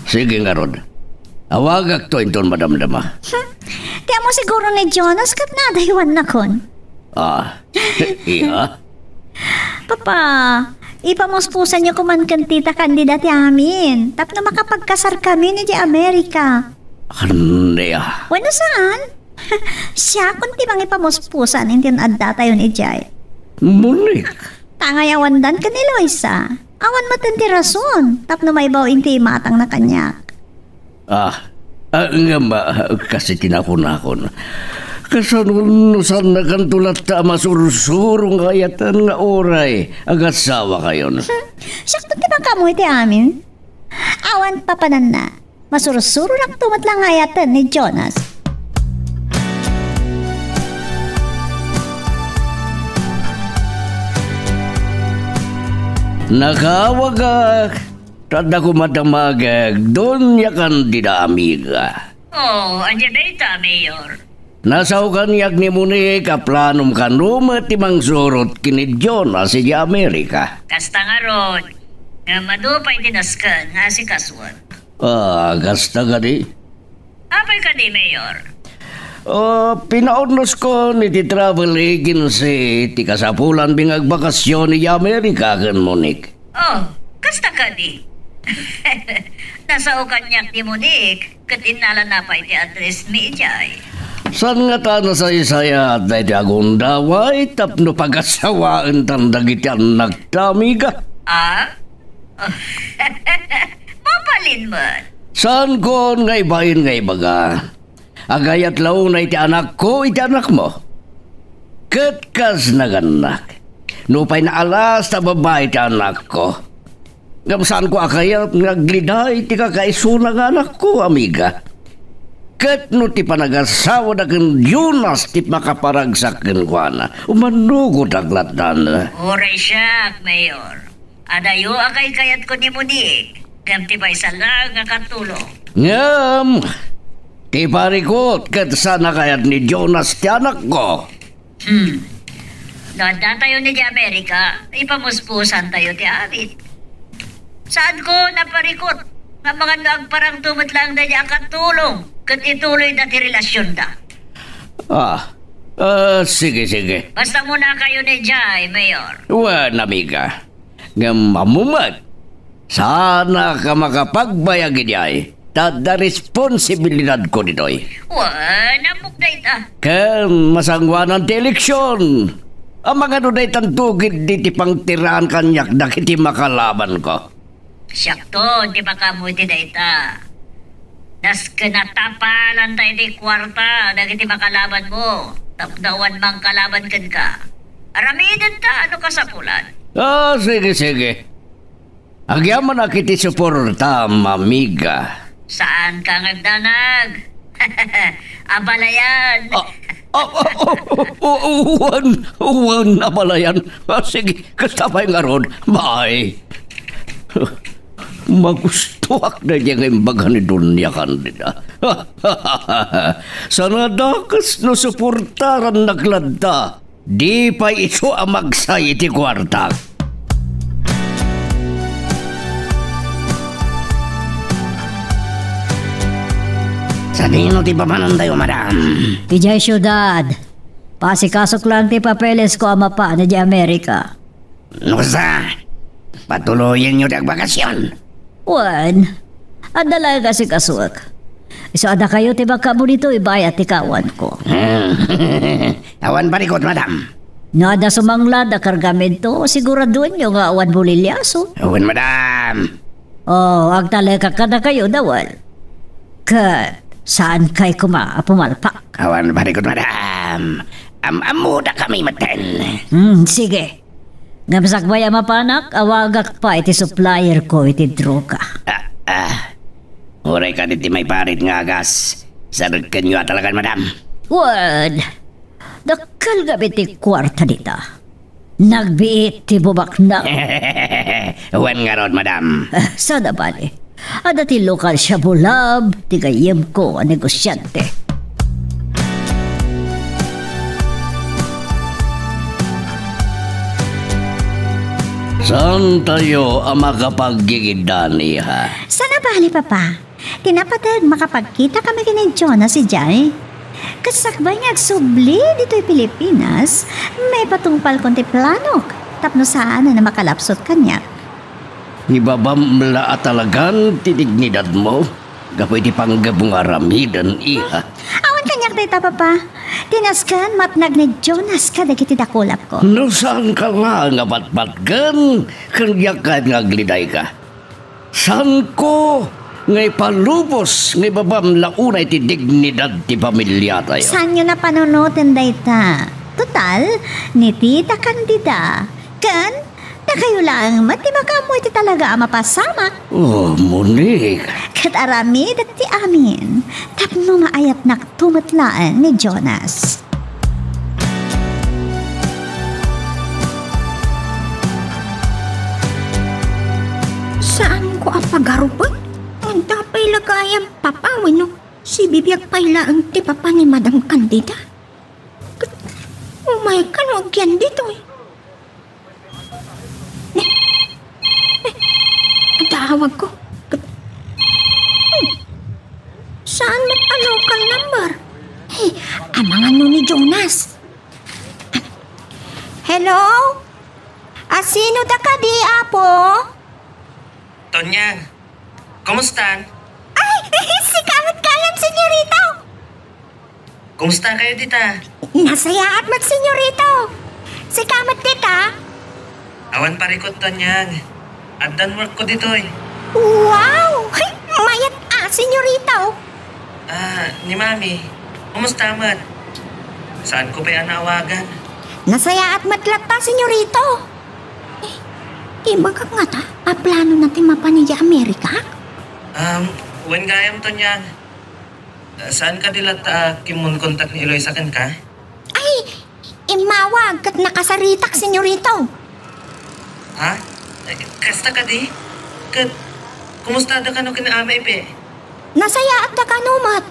Sige ngarud. Awagakto inton madamdama. Hmm. Ti ammo siguro ni Jonas ket naadaywannakon. Ah, iya? Papa, ipamuspusanyo koman ken Tita Candida ti amin tapno makapagkasarkamin idiay Amerika. Ania? Wenno saan? Siakon ti mangipamuspusan inton addatayon idiay. Monique. Ta ngay awandan ken ni Luisa. Awan met ti rason tapno maibaw iti imatangna kaniak. Ah, ah, ngem, ah, kas iti nakunakon, kasano no saannakanto latta a masursuro nga ayaten nga uray agasawakayon? Hmm, siakto ti makaammo iti amin. Awan papananna, masursuronakto met la nga ayaten ni Jonas. Nakaawagak. Ta adda koma damagek, Doña Candida, amiga. Oh, ania dayta, Mayor? Nasao kaniak ni Monique a planom kano met ti mangsurot ken ni Jonas idiay Amerika. Kasta ngarud, ngem adu pay ti nasken nga asikasuek. Ah, kasta kadi? Apay kadi, Mayor? Ah, pinaurnoskon iti travel agency ti kasapulanmi nga agbakasyon idiay Amerika ken Monique. Oh, kasta kadi? Nasao kaniak ni Monique, ket innalana pay ti addressmi idiay. Saan ngata nasaysayat daytoy a gundaway tapno pagasawaentan dagiti annakta, amiga? Ah? Mabalin met. Saanko nga ibain nga ibaga, agayat la unay ti anakko iti anakmo. Ket kas nagannak, nupay naalas ta babai ti anakko, ngem saanko a kayat nga agliday ti kakaisuna nga anakko, amiga. Ket no ti panagasawada ken Jonas ti makaparagsak kenkuana, umanugodak lattan. Uray siak, Mayor. Adayo a kaykayatko ni Monique, ngem ti maysa laeng a katulong. Ngem, ti parikut ket saan a kayat ni Jonas ti anakko. Hmm. No addatayo idiay Amerika, ipamuspusantayo ti amin. Saanko naparikut nga amangan no agparangto met laeng daydiay a katulong ket ituloyda ti relasionda. Ah, ah, sige, sige. Basta munakayo idiay, Mayor. Wen, amiga. Ngem ammo met, saanak a makapagbayag idiay, ta adda responsibilidadko ditoy. Wen, ammok dayta. Ken masangoanan ti eleksion. Amangan no daytanto ketdi ti pangtiraan kaniak dagiti makalabanko. Siakto ti makaammo iti dayta. Nasken a tapalanta iti kuarta dagiti makalabanmo tapno awan mangkalaban kenka. Aramidenta no kasapulan. Ah, sige, sige. Agyamanak iti suportam, amiga. Saanka nga agdanag. Abalayan. Ah, ah, ah, ah, ah, wen, wen, abalayan. Ah, sige, kasta pay ngarud. Bye. Magustoak daydiay nga imbaga ni Doña Candida. Sana dakes no suportarannak lattan. Di pay isu a magsay iti kuartak. Sadino ti papanantayo, madam? Idiay siudad. Paasikasok laeng ti papelesko a mapan idiay Amerika. No kasta, patuloyenyo ti agbakasion. Wen, adda laeng asikasuek. Isu a dakayo ti makaammo ditoy bayat ti kaawanko. Awan parikut, madam. No adda sumanglad a kargamento, siguraduenyo nga awan buliliaso. Wen, madam. Oh, agtalekak kadakayo, Dawel. Ket saankay koma a pumalpak. Awan parikut, madam. Am-ammodakami metten. Hmm, sige. Ngem sakbay a mapanak, awagak pay ti supplierko iti droga. Ah, ah. Uray kadi ti maiparit nga agas, sarekkenyo a talagan, madam. Wen, dakkel gamin ti kuarta dita. Nagbiit ti bubakna. Wen ngarud, madam. Ah, saan a bale. Adda ti lokal Shabu Lab, ti gayyemko a negosiante. Saantayo a makapaggigiddan, iha? Saan a bale, Papa. Ti napateg, makapagkitakami ken ni Jonas idiay. Ket sakbay nga agsubli ditoy Pilipinas, maipatungpalkon ti planok tapno saanen a makalapsut kaniak. Ibabam la a talagan ti dignidadmo gapu iti panggepmo nga aramiden, iha. Awan kaniak dayta, Papa. Ti nasken, matnag ni Jonas kadagiti dakulapko. No saanka laeng a patpatgen, ken diak kayat nga agledayka. Saanko nga ipalubos nga ibabam la unay ti dignidad ti pamiliatayo. Saanyo a panunoten dayta. Total, ni Tita Candida ken dakayo laeng met ti makaammo iti talaga a mapasamak. Oh, Monique. Ket aramidek ti amin tapno maayatnakto met laeng ni Jonas. Saanko a pagarupen? Adda pay la gayam papa wenno sibibiag pay laeng ti papa ni Madam Candida? Ket umayka no agyan ditoy. Adda awagko. Hmm. Saan met a local number? Hey, amangan no ni Jonas. Hello? A, sino da kadi, Apo? Tonyang, kumustan? Ay, sika met gayam, senyorita. Kumusta kayo dita? Nasayaat met, senyorito. Sika met dita? Awan parikot, Tonyang. Addan work ko ditoy. Wow! Ay, mayat a, senyorito. Ah, ni Mami, kumusta met? Saan ko pay a naawagan? Nasayaat met latta, senyorito. Eh, ibagak ngata a plano na ti mapan idiay Amerika? Um, wen gayam, Tonyang. Ah, saan kadi latta a kimmunkontak ni Eloisa kenka? Ay, immawag ket nakasaritak, senyorito. Ha? Eh, kasta kadi? Ket, kumusta da kano ken Ama Ipe? Nasayaat da kano met.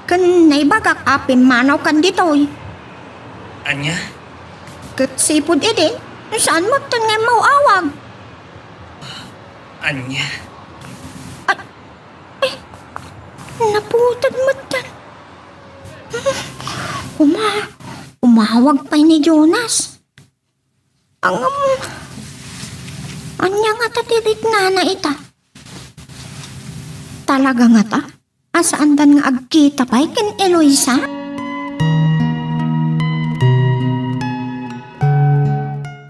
Ken naibagak a pimmanaw kan ditoy. Ania? Ket sipud idi, saan met ten nga immaw-awag. Ania? Ay, eh, naputed met ten. Uma-, umawag pay ni Jonas. Ngem, ania ngata ti riknana ita? Talaga ngata a saandan nga agkita pay ken Eloisa?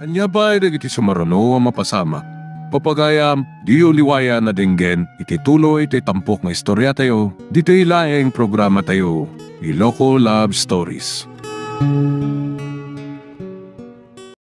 Ania pay dagiti sumaruno a mapasamak? Pagayam, diyo liwayan a denggen iti tuloy ti tampok nga istoriatayo, ditoy laeng programatayo, Iloko Love Stories.